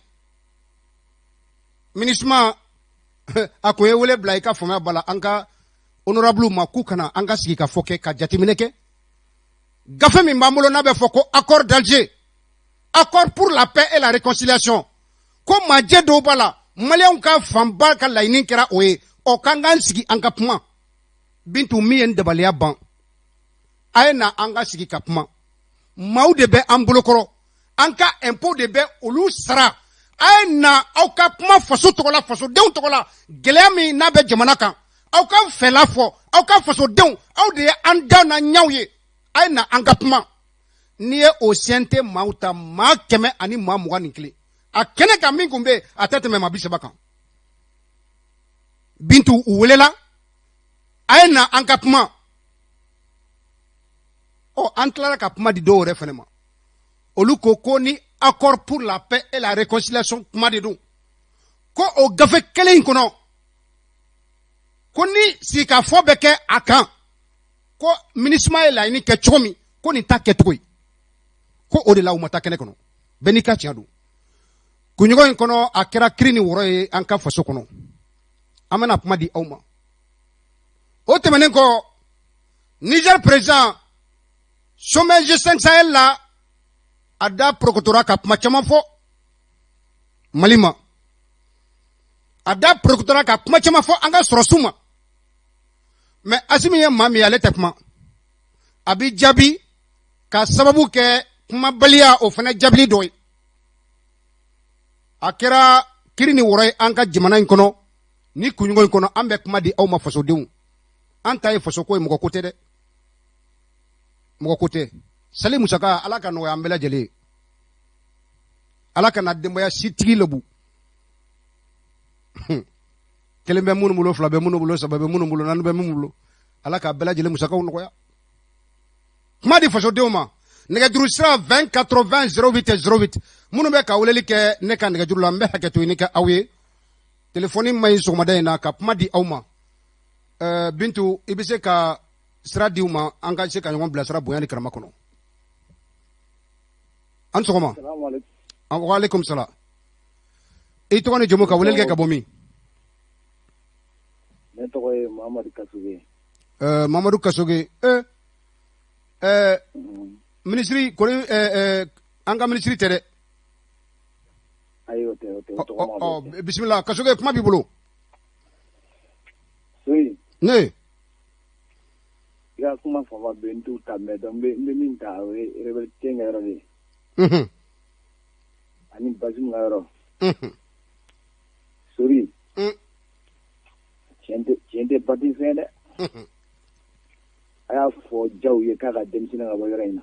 MINUSMA a ko ye wele bila, i ka faamuya b'a la, an ka honorable ma, k'u kana an ka sigi ka fɔ kɛ ka jateminɛ kɛ gafe min b'an bolo, n'a bɛ fɔ ko accord d'Alger, accord pour la paix et la réconciliation, ko majɛ dɔw b'a la, Maliyɛnw ka fanba ka laɲini kɛra o ye. Ɔ, k'an k'an sigi, an ka kuma. Bintu, min ye n dabaliya ban, a ye na an ka sigi ka kuma. Maaw de bɛ an bolokɔrɔ, an ka impôt de bɛ olu sara. A ye na aw ka kuma faso tɔgɔ la, fasodenw tɔgɔ la. Gɛlɛya min n'a bɛ jamana kan, aw ka fɛla fɔ aw ka fasodenw. Aw de ye an da na ɲaw ye. A ye na an ka kuma. N'i ye o CNT maaw ta, maa 121, a kɛnɛ kan, min kun bɛ yen, a tɛ tɛmɛ maa 30 kan. Bintu, u welela, a ye na an ka kuma. Ɔ, an tilara ka kuma di dɔw yɛrɛ fɛnɛ ma. Olu ko ko ni accord pour la paix et la réconciliation kuma de don, ko o gafe kelen in kɔnɔ, ko ni sigikafɔ bɛ kɛ a kan, ko MINUSMA ye laɲini kɛ cogo min, ko nin ta kɛcogo ye, ko o de la u ma taa kɛnɛ kɔnɔ. Bɛɛ n'i ka tiɲɛ don. Kunɲɔgɔn in kɔnɔ, a kɛra kiri ni wɔrɔ ye an ka faso kɔnɔ. An bɛna kuma di aw ma. O tɛmɛnen kɔ, Niger président, sommet G5 Sahel la, a da porokotora ka kuma caman fɔ Mali ma. A da porokotora ka kuma caman fɔ an ka sɔrɔsiw ma. Mais Asimi ye maa min ye, ale tɛ kuma, a bɛ jaabi ka sababu kɛ kumabaliya, o fana jaabili dɔ ye. A kɛra kiri ni wɔrɔ ye an ka jamana in kɔnɔ ni kunɲɔgɔn in kɔnɔ. An bɛ kuma di aw ma, fasodenw. An ta ye fasoko ye, mɔgɔ ko tɛ dɛ, mɔgɔ ko tɛ. Sali musaka, Ala ka nɔgɔya an bɛɛ lajɛlen ye. Ala kana denbaya sitigi lebu. Kelen bɛ minnu bolo, fila bɛ minnu bolo, saba bɛ minnu bolo, naani bɛ minnu bolo, Ala k'a bɛɛ lajɛlen musakaw nɔgɔya. Kuma di fasodenw ma. Nɛgɛjuru sira 20 80 08 08. Minnu bɛ ka weleli kɛ ne ka nɛgɛjuru la, n bɛ hakɛto ɲini kɛ aw ye, telefɔni ma ɲi sɔgɔmada in na ka kuma di aw ma. Bintu, i bɛ se ka sira di u ma, an ka se ka ɲɔgɔn bilasira bonya ni karama kɔnɔ. An sɔgɔma. Waaleykum salam. I tɔgɔ ni jamu, ka weleli kɛ ka bɔ min? Ne tɔgɔ ye Mamadu Kasoge. Mamadu Kasoge, minisiri kɔni, an ka minisiri tɛ dɛ? Ayi, o tɛ, o tɛ, o tɔgɔ ma. Ɔ, bisimila Kasoge, kuma b'i bolo. Soyi. Ne. I ka kuma fanba bɛ n t'u ta, mais donc n bɛ min ta, o ye rebelle ka yɔrɔ de ye. Ani Bazoum ka yɔrɔ. Sori. Tiɲɛ tɛ parti fɛn dɛ. A y'a fɔ Jaw ye k'a ka denmisɛnnin ka bɔ yɔrɔ in na.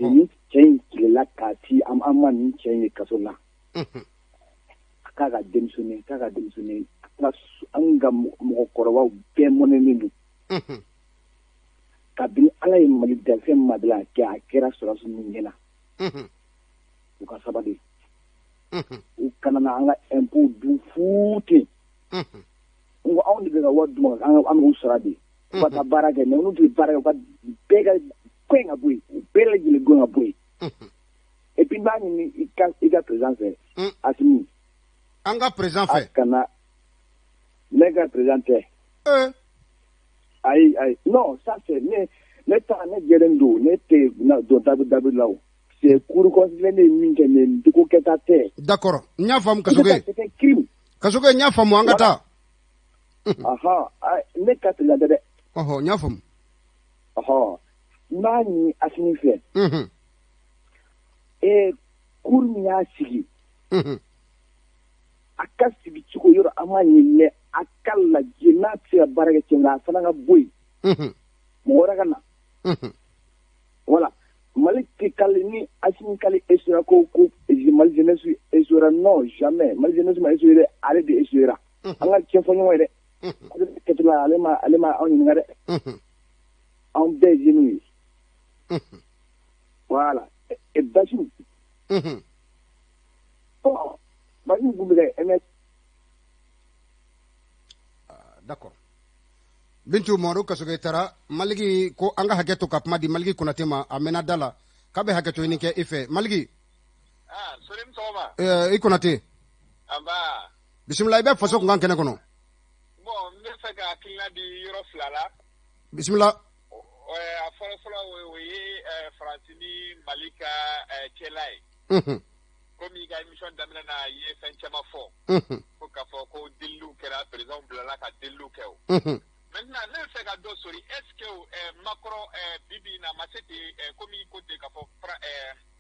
Ni cɛ in tilela k'a ci, an ma nin cɛ in ye kaso la. K'a ka denmisɛnnin, k'a ka denmisɛnnin, an ka mɔgɔkɔrɔbaw bɛɛ mɔnɛnen don. Kabini Ala ye Mali da, fɛn ma deli a kɛ, a kɛra sɔrɔdasi ninnu ɲɛna. U ka sabali. U kana na an ka impôt dun fu ten. N ko anw de bɛ ka wari d'u ma, an b'u sara de. U ka taa baara kɛ, mais n'u tɛ baara kɛ, u ka bɛɛ ka gɛn ka bɔ yen, u bɛɛ lajɛlen gɛn ka bɔ yen. Et puis n b'a ɲini i ka président fɛ, Asimi. An ka président fɛ. A kana, ne ka président tɛ. Ayi, ayi, non, ça c'est ne ta, ne jɛlen don, ne tɛ don dabi dabi la o. C'est cour constitutionnelle ye min kɛ nin, ko kɛta tɛ. D'accord, n y'a faamu Kasoge. C'est un crime. Kasoge, n y'a faamu, an ka taa. Ɔhɔn, ne ka tila dɛ. Ɔhɔ, n y'a faamu. Ɔhɔ, n b'a ɲini Asimi fɛ. Cour min y'a sigi. A ka sigi cogo yɔrɔ an m'a ɲini dɛ, a ka lajɛ n'a tɛ se ka baara kɛ cɛ a fana ka bɔ yen. Mɔgɔ wɛrɛ ka na. Voilà. Mali tɛ k'ale ni Asimi k'ale échouera ko Mali jeunesse échouera, non, jamais. Mali jeunesse ma échoué dɛ, ale de échouera. An ka tiɲɛ fɔ ɲɔgɔn ye dɛ. Ale kɛtɔla ale ma anw ɲininka dɛ. Anw bɛɛ ye jeunes ye. Voilà. Et Bazoum. Bon, Bazoum kun bɛ kɛ MS. D'accord. Bintu Mamadu Kasoge taara Maliki ko an ka hakɛ to ka kuma di Maliki Konate ma, a mɛnna da la k'a bɛ hakɛ to ɲini kɛ i fɛ, Maliki. Ah, Sori, ni sɔgɔma. I Konate. Anba. Bisimila, i bɛ faso kunkan kɛnɛ kɔnɔ. Bon, n bɛ fɛ ka hakilina di yɔrɔ fila la. Bisimila. A fɔlɔ fɔlɔ, o ye Faransi ni Mali ka cɛla ye. Komi i ka émission daminɛ na, i ye fɛn caman fɔ. Ko k'a fɔ ko deliliw kɛra, président bilala ka deliliw kɛ o. Maintenant, ne bɛ fɛ ka dɔ sori, est ce que Macron bi bi in na a ma se ten, komi i ko ten k'a fɔ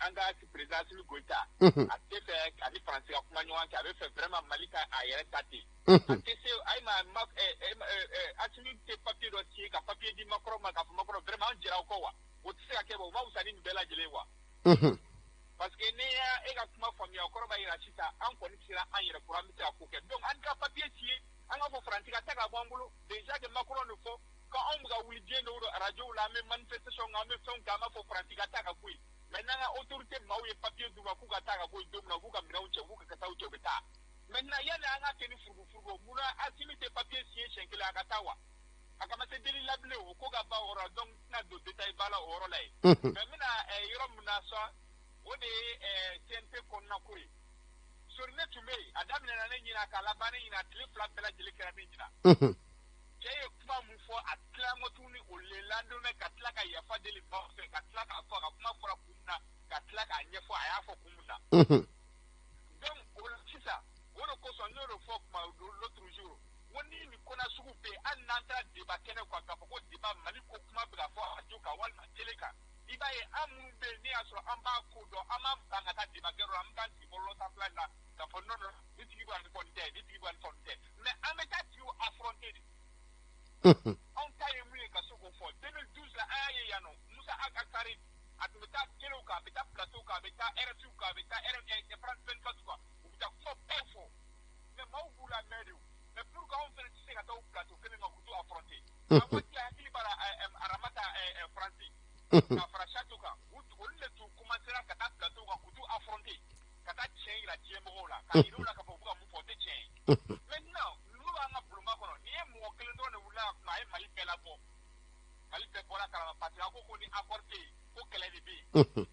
an ka président Assimi Goïta a tɛ fɛ ani Faransi ka kuma ɲɔgɔn kɛ, a bɛ fɛ vraiment Mali ka a yɛrɛ ta ten. A tɛ se ayi ma, Assimi tɛ papier dɔ signer ka papier di Macron ma k'a fɔ Macron, vraiment an jɛra aw kɔ wa? O tɛ se ka kɛ, o ma fisa ni nin bɛɛ lajɛlen wa? Parce que n'i y'a e ka kuma faamuya, o kɔrɔ b'a jira sisan an kɔni sera an yɛrɛ kɔrɔ, an bɛ se ka ko kɛ. Donc an ka papier signer, an ka fɔ Faransi ka taa ka bɔ an bolo. Déjà que Macron de fɔ ko anw bɛ ka wuli diɲɛ don o don radio la, an bɛ manifestation kɛ, an bɛ fɛnw kɛ, an b'a fɔ Faransi ka taa ka bɔ yen. Mais n'an ka autorité maaw ye papier d'u ma k'u ka taa ka bɔ yen don min na, u b'u ka minɛnw cɛ, u b'u ka kasaw cɛ, u bɛ taa. Maintenant, yanni an ka kɛ ni furugufurugu, munna Assimi tɛ papier signer siɲɛ kelen a ka taa wa? A kana se deli la bilen, o ko ka ban o yɔrɔ la. Donc n tɛna don détail ba la o yɔrɔ la yen. Mais n bɛna yɔrɔ min na sa, o de ye CNT kɔnɔna ko ye. Sori, ne tun bɛ yen, a daminɛna ne ɲina k'a laban ne ɲina, tile 2 bɛɛ lajɛlen kɛra ne ɲina. Cɛ ye kuma mun fɔ, a tila ma tuguni o le lendemain ka tila ka yafa deli maaw fɛ, ka tila k'a fɔ a ka kuma fɔra kun min na, ka tila k'a ɲɛfɔ a y'a fɔ kun min na. Donc o la sisan, o de kosɔn n y'o de fɔ kuma l'autre jour, n ko ni nin ko nasugu bɛ yen, hali n'an taara débat kɛnɛ kan k'a fɔ ko débat Mali ko kuma bɛ ka fɔ radio kan walima télé kan, i b'a ye an minnu bɛ yen, ne y'a sɔrɔ an b'a ko dɔn, an b'an ban ka taa débat kɛyɔrɔ la, an bɛ taa sigi bɔlɔlɔ sanfɛla la k'a fɔ non, non, ni tigi bɛ ka nin fɔ nin tɛ, ni tigi bɛ ka nin fɔ nin tɛ, mais an bɛ taa tigiw affronter de. Anw ta ye mun ye ka se k'o fɔ? 2012 la, an y'a ye yan nɔ, Musa Ag Assarid, a tun bɛ taa télé kan, a bɛ taa plateau kan, a bɛ taa RFI kan, a bɛ taa France 24 kan, u bɛ taa kuma baw fɔ, mais maaw b'u lamɛn de. Mais pourquoi anw fana tɛ se ka taa o plateau kelen kan k'u t'u affronter? A waati la, hakili b'a la, Aramata Faransi ka fara Chato kan, olu de tun commencera ka taa plateau kan k'u t'u affronter, ka taa tiɲɛ yira diɲɛ mɔgɔw la, k'a yira u la k'a fɔ u bɛ ka mun fɔ, o tɛ tiɲɛ ye. Maintenant, ninnu b'an ka bulonba kɔnɔ, n'i ye mɔgɔ kelen dɔrɔn de wulila ka kuma, a ye Mali bɛɛ labɔ, Mali bɛɛ bɔra kalama, parce que a ko ko ni accord tɛ yen, ko kɛlɛ de bɛ yen.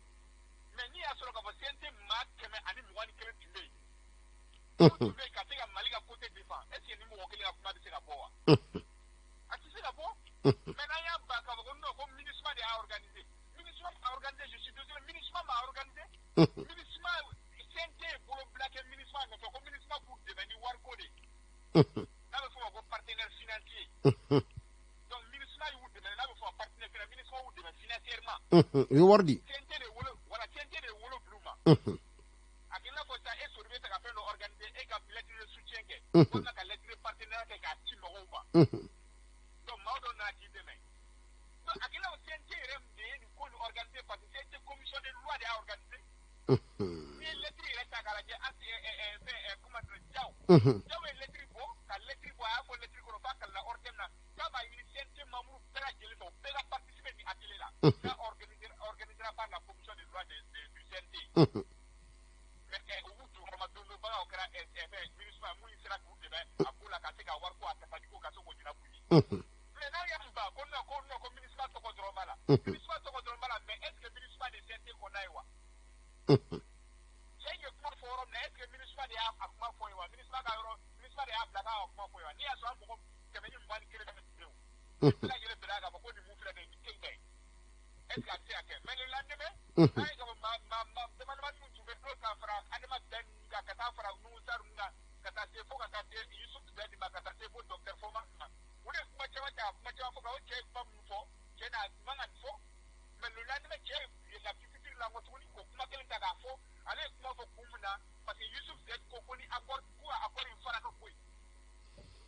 Mais n'i y'a sɔrɔ k'a fɔ CNT maa 121 tun bɛ yen, o tun bɛ yen ka se ka Mali ka côté défend, est ce que ni mɔgɔ kelen ka kuma bɛ se ka bɔ wa? A tɛ se ka bɔ. Mais n'an y'a ban k'a fɔ ko non, ko MINUSMA de y'a organisé, MINUSMA m'a organisé, je suis désolé, MINUSMA m'a organisé. MINUSMA, CNT ye bolo bila kɛ MINUSMA nɔfɛ ko MINUSMA k'u dɛmɛ ni wariko de ye, n'a bɛ fɔ o ma ko partenaire financier. Donc MINUSMA y'u dɛmɛ, n'a bɛ fɔ o ma partenaire financier, MINUSMA y'u dɛmɛ financièrement. U ye wari di. CNT de wolo, voilà, CNT de wolo bil'u ma. A kɛ i n'a fɔ sisan e Sori bɛ fɛ ka fɛn dɔ organiser, e ka lettre de soutien kɛ walima ka lettre de partenariat kɛ k'a ci mɔgɔw ma. Donc maa dɔ nana k'i dɛmɛ. Donc a kɛ i n'a fɔ CNT yɛrɛ de ye nin ko nin organiser, parce que CNT commission de loi de y'a organiser. N'i ye lettre yɛrɛ ta k'a lajɛ, fɛn, comment dire, Diaw Diaw ye lettre bɔ, ka lettre bɔ, a y'a fɔ lettre kɔnɔ f'a kalila hors thème na k'a b'a ɲini CNT membre bɛɛ lajɛlen fɛ, u bɛɛ ka participer nin atelier la. Ça organisera par la commission de loi du CNT. Mais u jukɔrɔma donbagaw kɛra fɛn MINUSMA mun sera k'u dɛmɛ a ko la, ka se ka wari ko a tafali ko ka se k'o ɲɛnabɔ u ye. Mais n'a y'a ban ko non, ko non, ko MINUSMA tɔgɔ dɔrɔn b'a la, MINUSMA tɔgɔ dɔrɔn b'a la, mais est ce que MINUSMA de CNT kɔnɔna ye wa? Cɛ in ye kuma fɔ yɔrɔ min na, est ce que MINUSMA de y'a kuma fɔ ye wa? MINUSMA ka yɔrɔ, MINUSMA de y'a bila k'a ka kuma fɔ ye wa? N'i y'a sɔrɔ an mɔgɔ 121 bɛ yen o, bɛɛ lajɛlen bɛnna k'a fɔ ko nin mun filɛ nin ye, nin tɛ bɛn, est ce que a bɛ se ka kɛ? Mais le lendemain, an ye ka fɔ maa maa maa dama damani min tun bɛ n'o ka fara Adama bɛn ninnu kan, ka taa fara Nuhu Sarr ninnu kan, ka taa se fo ka taa se Youssouf Bɛndi ma, ka taa se fo docteur Foma. ka kuma caman fɔ, ka o cɛ ye kuma minnu fɔ, cɛ n'a man ka nin fɔ. Mais le lendemain, cɛ ye la future la nkɔ tuguni k'o kuma kelen ta k'a fɔ. Ale ye kuma fɔ kun min na, parce que Yusuf Z ko ni accord, ko accord in fara ka bɔ yen.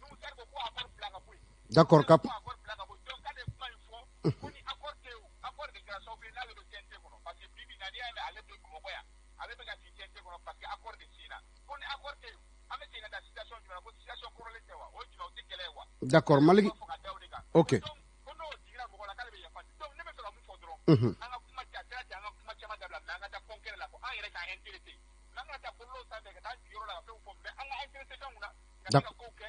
Nouhoum Sarr ko accord bila ka bɔ yen. D'accord, kap. Ko accord bila ka bɔ yen. Donc k'ale ye kuma in fɔ ko ni accord tɛ yen, accord de kɛra sababu ye n'ale bɛ CNT kɔnɔ, parce que bi bi in na, n'i y'a mɛn ale bɛ Bamakɔ yan, ale bɛ ka sigi CNT kɔnɔ parce que accord de signé na. Ko ni accord tɛ yen, an bɛ segin ka taa situation jumɛn na? Ko situation kɔrɔlen tɛ wa? O ye jumɛn? O tɛ kɛlɛ ye wa? D'accord, Maliki. Fɔ ka da o de kan. Ok. Donc ko n'o digira mɔgɔ la, k'ale bɛ yafa. Donc ne bɛ fɛ ka mun fɔ dɔrɔn, an ka kuma cɛ, a sera cɛ, an ka kuma caman dabila, mais an ka taa concret la, ko an yɛrɛ k'an intéressé. N'an ka taa bɔlɔlɔw sanfɛ ka taa jɔyɔrɔ la ka fɛnw fɔ, mais an ka intéressé fɛn mun na ka se ka kow kɛ.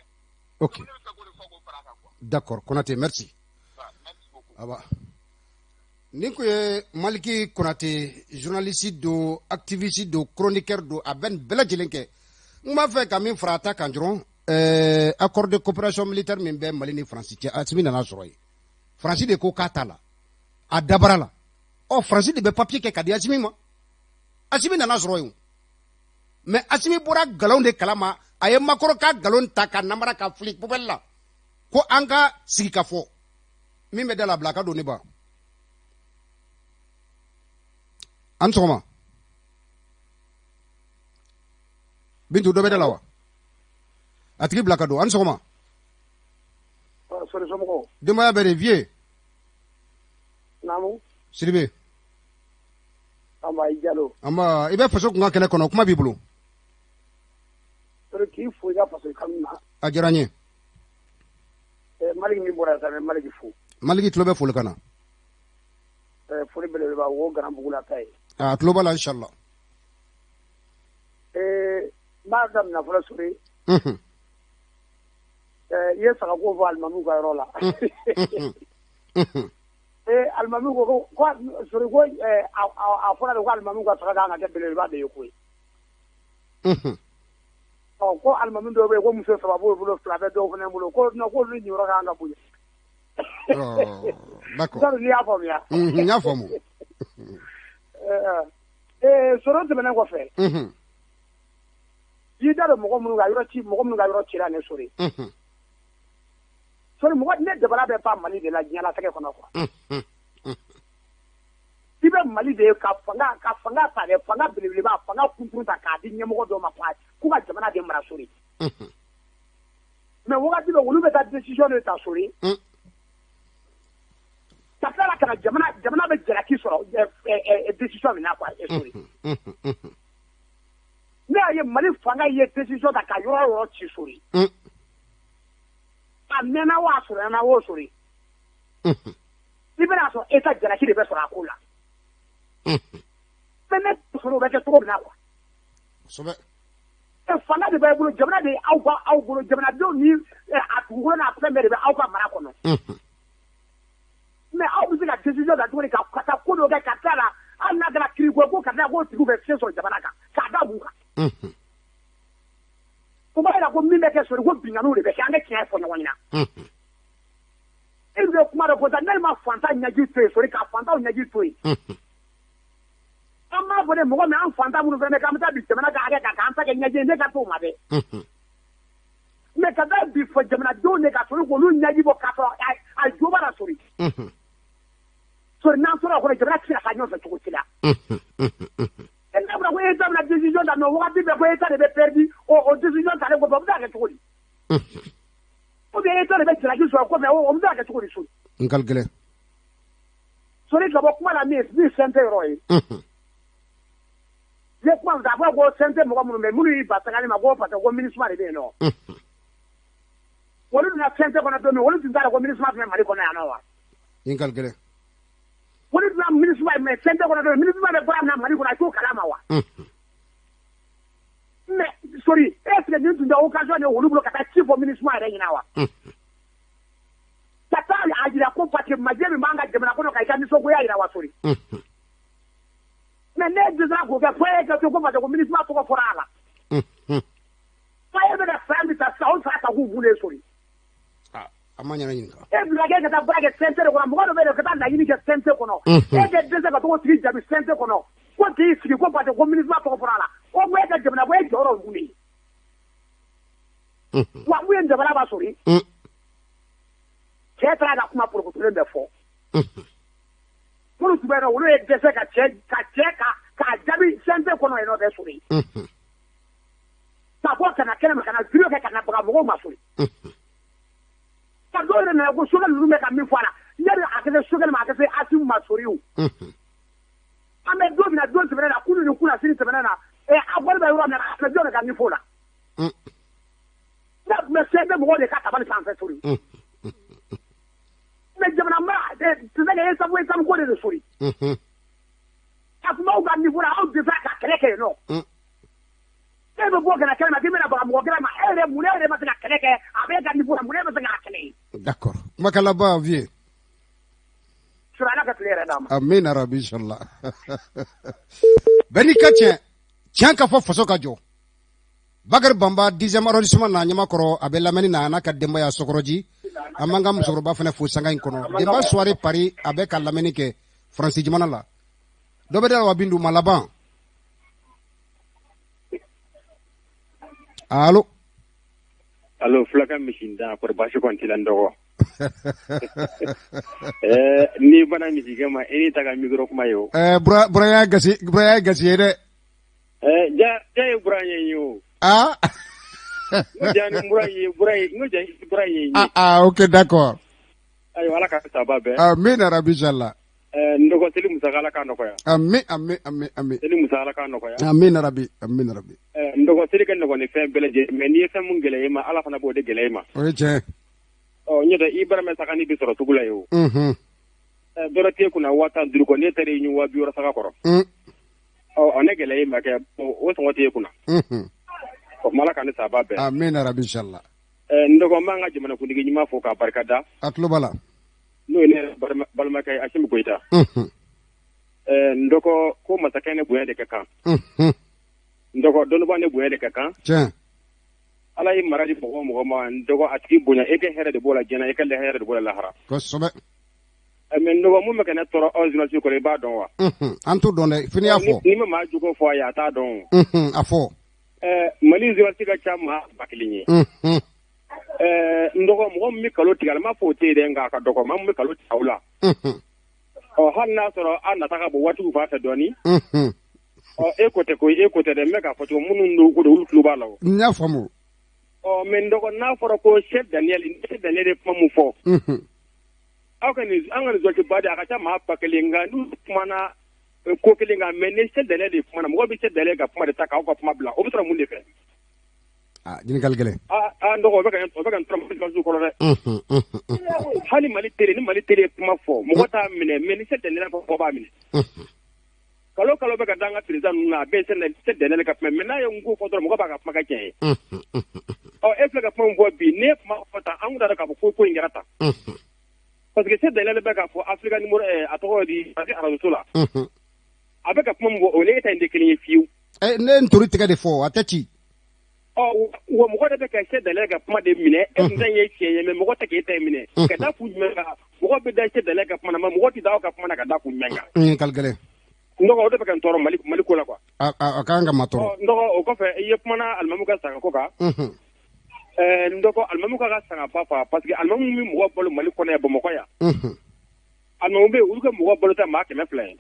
Ok. Donc ne bɛ fɛ k'o de fɔ k'o fara a kan quoi. D'accord, Konate, merci. Voilà, merci beaucoup. Aba. Nin kun ye Maliki Konate, journaliste don, activiste don, chroniqueur don, a bɛ nin bɛɛ lajɛlen kɛ. N b'a fɛ ka min fara a ta kan dɔrɔn, accord de coopération militaire min bɛ Mali ni Faransi cɛ, Asimi nana sɔrɔ yen. Faransi de ko k'a t'a la, a dabara la. Ɔ, Faransi de bɛ papier kɛ ka di Asimi ma. Asimi nana sɔrɔ yen. Mais Asimi bɔra nkalon de kalama, a ye Macron ka nkalon ta ka namara ka fili poubelle la. Ko an ka sigi ka fɔ. Min bɛ da la, bila ka don ne ba. An sɔgɔma. Bintu, dɔ bɛ da la wa? A tigi bila ka don. An sɔgɔma. Sori, somɔgɔw? Denbaya bɛɛ de, vieux? Naamu. Sidibe. Anba, i Jalo. Anba, i bɛ faso kun ka kɛnɛ kɔnɔ, kuma b'i bolo. Sori, k'i fo i ka faso kanu na. A diyara n ye. Maliki min bɔra sisan, n bɛ Maliki fo. Maliki tulo bɛ foli kan na. Foli belebeleba o Garanbugu la ta ye. A tulo b'a la, inshallah. N b'a daminɛ fɔlɔ, Sori. I ye sagako fɔ alimamiw ka yɔrɔ la. Alimamiw ko Sori, ko a fɔra de ko alimamiw ka saga kan ka kɛ belebeleba de ye koyi. Ɔ, ko alimami dɔw bɛ yen ko muso saba b'o bolo, fila bɛ dɔw fana bolo, ko non, k'olu niyɔrɔ kan ka bonya. D'accord. N t'a dɔn n'i y'a faamuya. N y'a faamu. Sɔrɔ tɛmɛnen kɔfɛ, i da don mɔgɔ minnu ka yɔrɔ ci, mɔgɔ minnu ka yɔrɔ cira ne, Sori. Sori, mɔgɔ ne dabala bɛ ban Mali de la diɲɛlatigɛ kɔnɔ quoi. I bɛ Mali de ye ka fanga ta dɛ, fanga belebeleba, fanga kunturu ta k'a di ɲɛmɔgɔ dɔw ma k'u ka jamana de mara, Sori. Mais wagati bɛ, olu bɛ taa décision de ta, Sori, ka tila la ka na jamana bɛ jalaki sɔrɔ décision min na quoi, Sori. Ne y'a ye, Mali fanga ye décision ta ka yɔrɔ o yɔrɔ ci, Sori, a mɛnna o, a surunyana o, Sori, i bɛna sɔrɔ État jalaki de bɛ sɔrɔ a ko la. Mais ne sɔrɔ, o bɛ kɛ cogo min na quoi. Kosɛbɛ. Fanga de b'a bolo, jamana de ye aw ka aw bolo, jamanadenw ni a dugukolo n'a fɛn bɛɛ de bɛ aw ka mara kɔnɔ. Mais aw bɛ se ka décision ta cogo di ka taa ko dɔ kɛ ka tila la, hali n'a kɛra kiriko ye, ko ka tila k'o tigiw bɛ fiɲɛ sɔrɔ jamana kan k'a da mun kan? O b'a yira ko min bɛ kɛ, Sori, ko binkanniw de bɛ kɛ. An ka tiɲɛ fɔ ɲɔgɔn ɲɛna. E bɛ kuma dɔ fɔ sisan, ne ma fantan ɲɛji to yen, Sori, ka fantanw ɲɛji to yen. An b'a fɔ de, mɔgɔ min an fantan minnu fana bɛ k'an bɛ taa bi jamana ka hakɛ kan k'an ta kɛ ɲɛji ye, ne ka t'o ma dɛ. Mais ka taa bi fɔ jamanadenw de ka, Sori, k'olu ɲɛji bɔ k'a sɔrɔ a jo b'a la, Sori. Sori, n'an tora o kɔnɔ, jamana tɛ se ka taa ɲɔgɔn fɛ cogo si la. E n'a fɔra ko État bɛna décision ta, mais wagati bɛɛ ko État de bɛ perdu o décision talen kɔfɛ, o bɛ se ka kɛ cogo di? Ou bien État de bɛ jalaki sɔrɔ kɔfɛ, o bɛ se ka kɛ cogo di, Sori? N ka gɛlɛn. Sori, ka bɔ kuma la, min fɛn tɛ yɔrɔ ye. I ye kuma min fɔ, a fɔra ko CNT mɔgɔ minnu bɛ minnu y'i ban tagali ma ko parce que ko MINUSMA de bɛ yen nɔ. Olu donna CNT kɔnɔ don min, olu tun t'a dɔn ko MINUSMA tun bɛ Mali kɔnɔ yan nɔ wa? N ka gɛlɛn. Olu donna MINUSMA, mais CNT kɔnɔ don min, MINUSMA bɛ baara min na Mali kɔnɔ, a t'o kalama wa? Mais Sori, est ce que nin tun tɛ occasion de ye olu bolo ka taa ci fɔ MINUSMA yɛrɛ ɲɛna wa? Ka taa a jira ko parce que majɛ min b'an ka jamana kɔnɔ, ka i ka nisɔngoya jira wa, Sori? Mais ne dɛsɛra k'o kɛ fo e ka to ko parce que ko MINUSMA tɔgɔ fɔra a la. Fa e bɛ ka saya min ta sisan, o saya ta k'u b'u de, Sori. A ma ɲɛna ɲininka. E bila kɛ ka taa baara kɛ CNT de kɔnɔ, mɔgɔ dɔ bɛ yen ka taa laɲini kɛ CNT kɔnɔ. E kɛ dɛsɛ ka t'o tigi jaabi CNT kɔnɔ ko k'i sigi ko parce que ko MINUSMA tɔgɔ fɔra a la. O ko e ka jamana ko e jɔyɔrɔ ye mun de ye? Wa mun ye jamana b'a, Sori? Cɛ taara ka kuma porokotolen bɛɛ fɔ. Minnu tun bɛ yen nɔ, olu ye dɛsɛ ka cɛ ka cɛ ka k'a jaabi CNT kɔnɔ yen nɔ dɛ, Sori. Ka bɔ ka na kɛnɛma, ka na vidéo kɛ, ka na baga mɔgɔw ma, Sori. Ka dɔw yɛrɛ nana ko Choguel ninnu bɛ ka min fɔ a la, yanni a ka se Choguel ma, a ka se Assimi ma, Sori o. An bɛ don min na, don tɛmɛnen na, kunun ni kunasini tɛmɛnen na, a bɔli bɛ yɔrɔ min na, a tun bɛ jɔn de ka niveau la? Ne tun bɛ CNT mɔgɔw de ka tabali sanfɛ, Sori. Mais jamana mara tɛ se ka étape étape ko de don, Sori. A tun b'aw ka niveau la, aw dɛsɛra ka kɛlɛ kɛ yen nɔ. E bɛ bɔ ka na kɛnɛma k'i bɛna baga mɔgɔ kɛnɛ ma, e yɛrɛ, mun e yɛrɛ ma se ka kɛlɛ kɛ? A bɛ e ka niveau la, mun e ma se k'a kɛlɛ ye? D'accord, kumakan laban, vieux. Sori, Ala ka tile yɛrɛ d'a ma. Amina rabi, inshallah. Bɛɛ n'i ka tiɲɛ, tiɲɛ ka fɔ, faso ka jɔ. Bakari Banba, 10e arrondissement na, Ɲamakɔrɔ, a bɛ lamɛnni na, a n'a ka denbaya Sokɔrɔji. An b'an ka musokɔrɔba fana fo sanga in kɔnɔ. Denba Soirée Paris, a bɛ ka lamɛnni kɛ Faransi jamana la. Dɔ bɛ da la wa? Bintu ma laban. Allo? Allo, fulakɛ misintan, kɔri baasi kɔni t'i la n dɔgɔ? N'i bana misikɛ ma, i n'i ta ka micro kuma ye o. Bura y'a gasi, Bura y'a gasi ye dɛ. Ja ja ye Bura ye ye o. Ah. N ko ja ni Bura ye, Bura ye, n ko ja Bura ye ye. Ah ah, ok, d'accord. Ayiwa, Ala ka saba bɛn. Amina rabi, inshallah. N dɔgɔ, seli musaka, Ala k'a nɔgɔya. Ami ami ami ami. Seli musaka, Ala k'a nɔgɔya. Amina rabi, amina rabi. N dɔgɔ, seli ka nɔgɔn ni fɛn bɛɛ lajɛlen, mais n'i ye fɛn mun gɛlɛya i ma, Ala fana b'o de gɛlɛya i ma. O ye tiɲɛ. Ɔ, n'o tɛ i bara saga ni bɛ sɔrɔ sugu la ye o. Dɔrɔ t'e kunna 15 kɔ, n'e taara i ɲun 60 saga kɔrɔ. Ɔ, a ne gɛlɛya i ma kɛ, o sɔngɔ t'e kunna. O tuma, Ala ka ne saba bɛn. Amina rabi, inshallah. N dɔgɔ, n b'an ka jamanakuntigi ɲuman fo k'a barika da. A tulo b'a la. N'o ye ne yɛrɛ balimakɛ ye, Assimi Goïta. N dɔgɔ, ko masakɛ ni bonya de ka kan. N dɔgɔ, dɔnnibaa ni bonya de ka kan. Tiɲɛ. Ala ye mara di mɔgɔ o mɔgɔ ma, n dɔgɔ, a tigi bonya, e ka hɛrɛ de b'o la diɲɛ na, e ka hɛrɛ de b'o la lahara. Kosɛbɛ. Mais n dɔgɔ, mun bɛ ka ne tɔɔrɔ aw journaliste kɔrɔ, i b'a dɔn wa? An t'o dɔn dɛ, fo n'i y'a fɔ. N'i ma maa jogo fɔ a ye, a t'a dɔn. A fɔ. Mali journaliste ka ca maa 1000 ye. N dɔgɔ, mɔgɔ min bɛ nkalon tigɛ, a ma fɔ o tɛ yen dɛ, nka a ka dɔgɔ maa min bɛ nkalon tigɛ aw la. Ɔ, hali n'a sɔrɔ a nata ka bon waatiw fan fɛ dɔɔnin. Ɔ, e ko tɛ koyi, e ko tɛ dɛ, n bɛ k'a fɔ cogo minnu don ko don, olu tulo b'a la o. N y'a faamu. Ɔ, mais n dɔgɔ, n'a fɔra ko Chef Daniel, Chef Daniel ye kuma mun fɔ. Aw ka nin, an ka nin journaliste ba de, a ka ca maa 1000, nka n'u kumana ko kelen kan, mais ni Chef Daniel de kumana, mɔgɔ bɛ Chef Daniel ka kuma de ta k'aw ka kuma bila, o bɛ sɔrɔ mun de fɛ? Ah, ɲininkali gɛlɛn. Ah ah, n dɔgɔ, o bɛ ka n tɔɔrɔ Mali journaliste kɔrɔ dɛ. Hali Mali télé, ni Mali télé ye kuma fɔ, mɔgɔ t'a minɛ, mais ni Chef Daniel fɔ, mɔgɔ b'a minɛ. Kalo kalo bɛ ka da an ka président ninnu na, a bɛɛ ye Chef Daniel ka kuma, mais n'a ye n ko fɔ dɔrɔn, mɔgɔ b'a ka kuma kɛ tiɲɛ ye. Ɔ, e filɛ ka kuma min fɔ bi, n'e ye kuma fɔ tan, an kun t'a dɔn k'a fɔ ko in kɛra tan. Parce que Chef Daniel bɛ k'a fɔ Africa numéro, a tɔgɔ di, arajo la. A bɛ ka kuma min fɔ, o ni e ta in tɛ kelen ye fiyewu. Ne ye ntori tigɛ de fɔ, a tɛ ci. Ɔ, wa mɔgɔ de bɛ ka Chef Daniel ka kuma de minɛ, e tun ta ye tiɲɛ ye, mais mɔgɔ tɛ k'e ta minɛ. Ka da kun jumɛn kan? Mɔgɔ bɛ da Chef Daniel ka kuma na, mais mɔgɔ tɛ da aw ka kuma na ka da kun jumɛn kan? Ɲininkali gɛlɛn. N dɔgɔ, o de bɛ ka n tɔɔrɔ Mali ko la quoi. A a kan ka ma tɔɔrɔ. Ɔ, n dɔgɔ, o kɔfɛ, i ye kumana alimamu ka saga ko kan. N dɔgɔ, alimamu ka sagaba fa, parce que alimamu bɛ mɔgɔ balo Mali kɔnɔ yan, Bamakɔ yan. Alimamu bɛ yen, olu ka mɔgɔ balo tɛ maa 200 ye.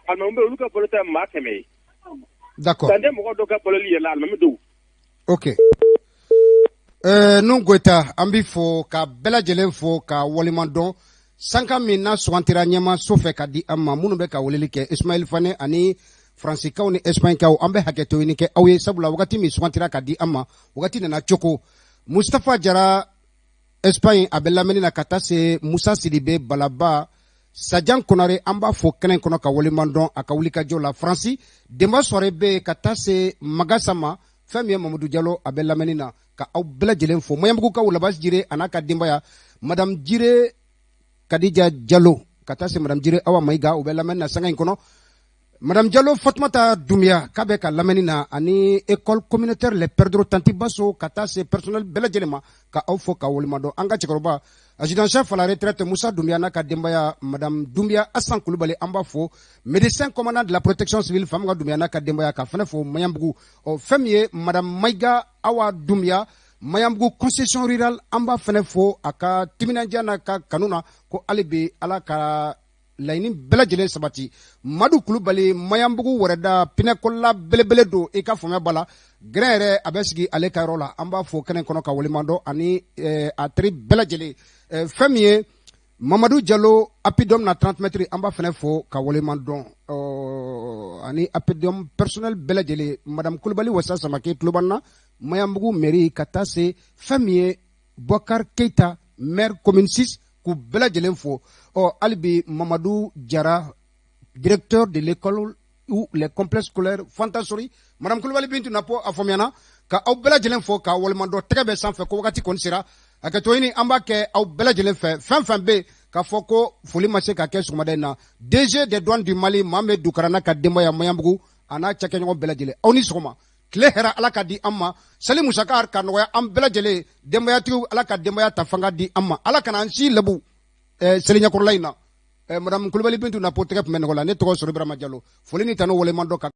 Alimamu bɛ olu ka balo tɛ maa 100 ye. D'accord. Dan tɛ mɔgɔ dɔw ka baloli yɛrɛ la, alimami dɔw. Ok. Nuhu Goyita, an b'i fo ka bɛɛ lajɛlen fo ka waleɲuman dɔn. Sanka min n'a sugantira ɲɛmaaso fɛ ka di an ma, minnu bɛ ka weleli kɛ, Ismaël Fane ani Faransikanw ni Espagnekaw, an bɛ hakɛto ɲini kɛ aw ye, sabula wagati min sugantira ka di an ma, wagati nana cogo. Mustafa Jara Espagne, a bɛ lamɛnni na, ka taa se Musa Sidibe Balaba Sajan Konare, an b'a fo kɛnɛ kɔnɔ ka waleɲuman dɔn a ka wulikajɔ la. Faransi, Denba Soare bɛ yen, ka taa se Magasa ma. Fɛn min ye Mamadu Jalo, a bɛ lamɛnni na, ka aw bɛɛ lajɛlen fo. Maɲanbugukaw, Labasi Jire a n'a ka denbaya, Madame Jire Kadija Jalo, ka taa se Madame Jire Awa Mayiga, u bɛ lamɛnni na sanga in kɔnɔ. Madame Jalo Fatumata Dunbiya k'a bɛ ka lamɛnni na, ani école communautaire Les Perdreaux Tanti Baso, ka taa se personnel bɛɛ lajɛlen ma, ka aw fo ka waleɲuman dɔn. An ka cɛkɔrɔba adjudant chef à la retraite Musa Dunbiya n'a ka denbaya, Madame Dunbiya Asan Kulubali, an b'a fo. Médecin commandant de la protection civile Famuka Dunbiya n'a ka denbaya, ka fana fo Maɲanbugu. Ɔ, fɛn min ye Madame Mayiga Awa Dunbiya Mayanbugu concession rurale, an b'a fɛnɛ fo a ka timinandiya n'a ka kanu na, ko hali bi Ala ka laɲini bɛɛ lajɛlen sabati. Madu Kulubali, Mayanbugu wɛrɛda pinɛkɔla belebele don, i ka faamuya b'a la, gɛrɛn yɛrɛ a bɛ sigi ale ka yɔrɔ la. An b'a fo kɛnɛ kɔnɔ ka waleɲuman dɔn ani a teri bɛɛ lajɛlen. Fɛn min ye Mamadu Jalo, Apidɔm na 30 mètres, an b'a fana fo ka waleɲuman dɔn ani Apidɔm personnel bɛɛ lajɛlen. Madame Kulubali Wasa Samake tulo b'an na Mayanbugu mairie, ka taa se fɛn min ye Bɔkar Keita, maire commune 6, k'u bɛɛ lajɛlen fo. Ɔ hali bi Mamadu Jara, directeur de l'école ou les complexes scolaires Fantasori. Madame Kulubali Bintu Napo, a faamuyana ka aw bɛɛ lajɛlen fo ka waleɲuman dɔn. Tɛgɛ bɛ sanfɛ ko wagati kɔni sera, hakɛto ɲini an b'a kɛ aw bɛɛ lajɛlen fɛ. Fɛn fɛn bɛ yen k'a fɔ ko foli ma se ka kɛ sɔgɔmada in na, DG des douanes du Mali Mohamed Dukara n'a ka denbaya Mayanbugu, a n'a cakɛɲɔgɔn bɛɛ lajɛlen, aw ni sɔgɔma. Tile hɛrɛ Ala ka di an ma, sali musaka ka nɔgɔya an bɛɛ lajɛlen, denbayatigiw Ala ka denbaya ta fanga di an ma, Ala kana an si lebu seli ɲɛkɔrɔla in na. Madame Kulubali Bintu Napo tɛgɛ tun bɛ nɔgɔ la. Ne tɔgɔ Sori Ibrahima Jalo. Foli ni tanu, waleɲuman dɔn ka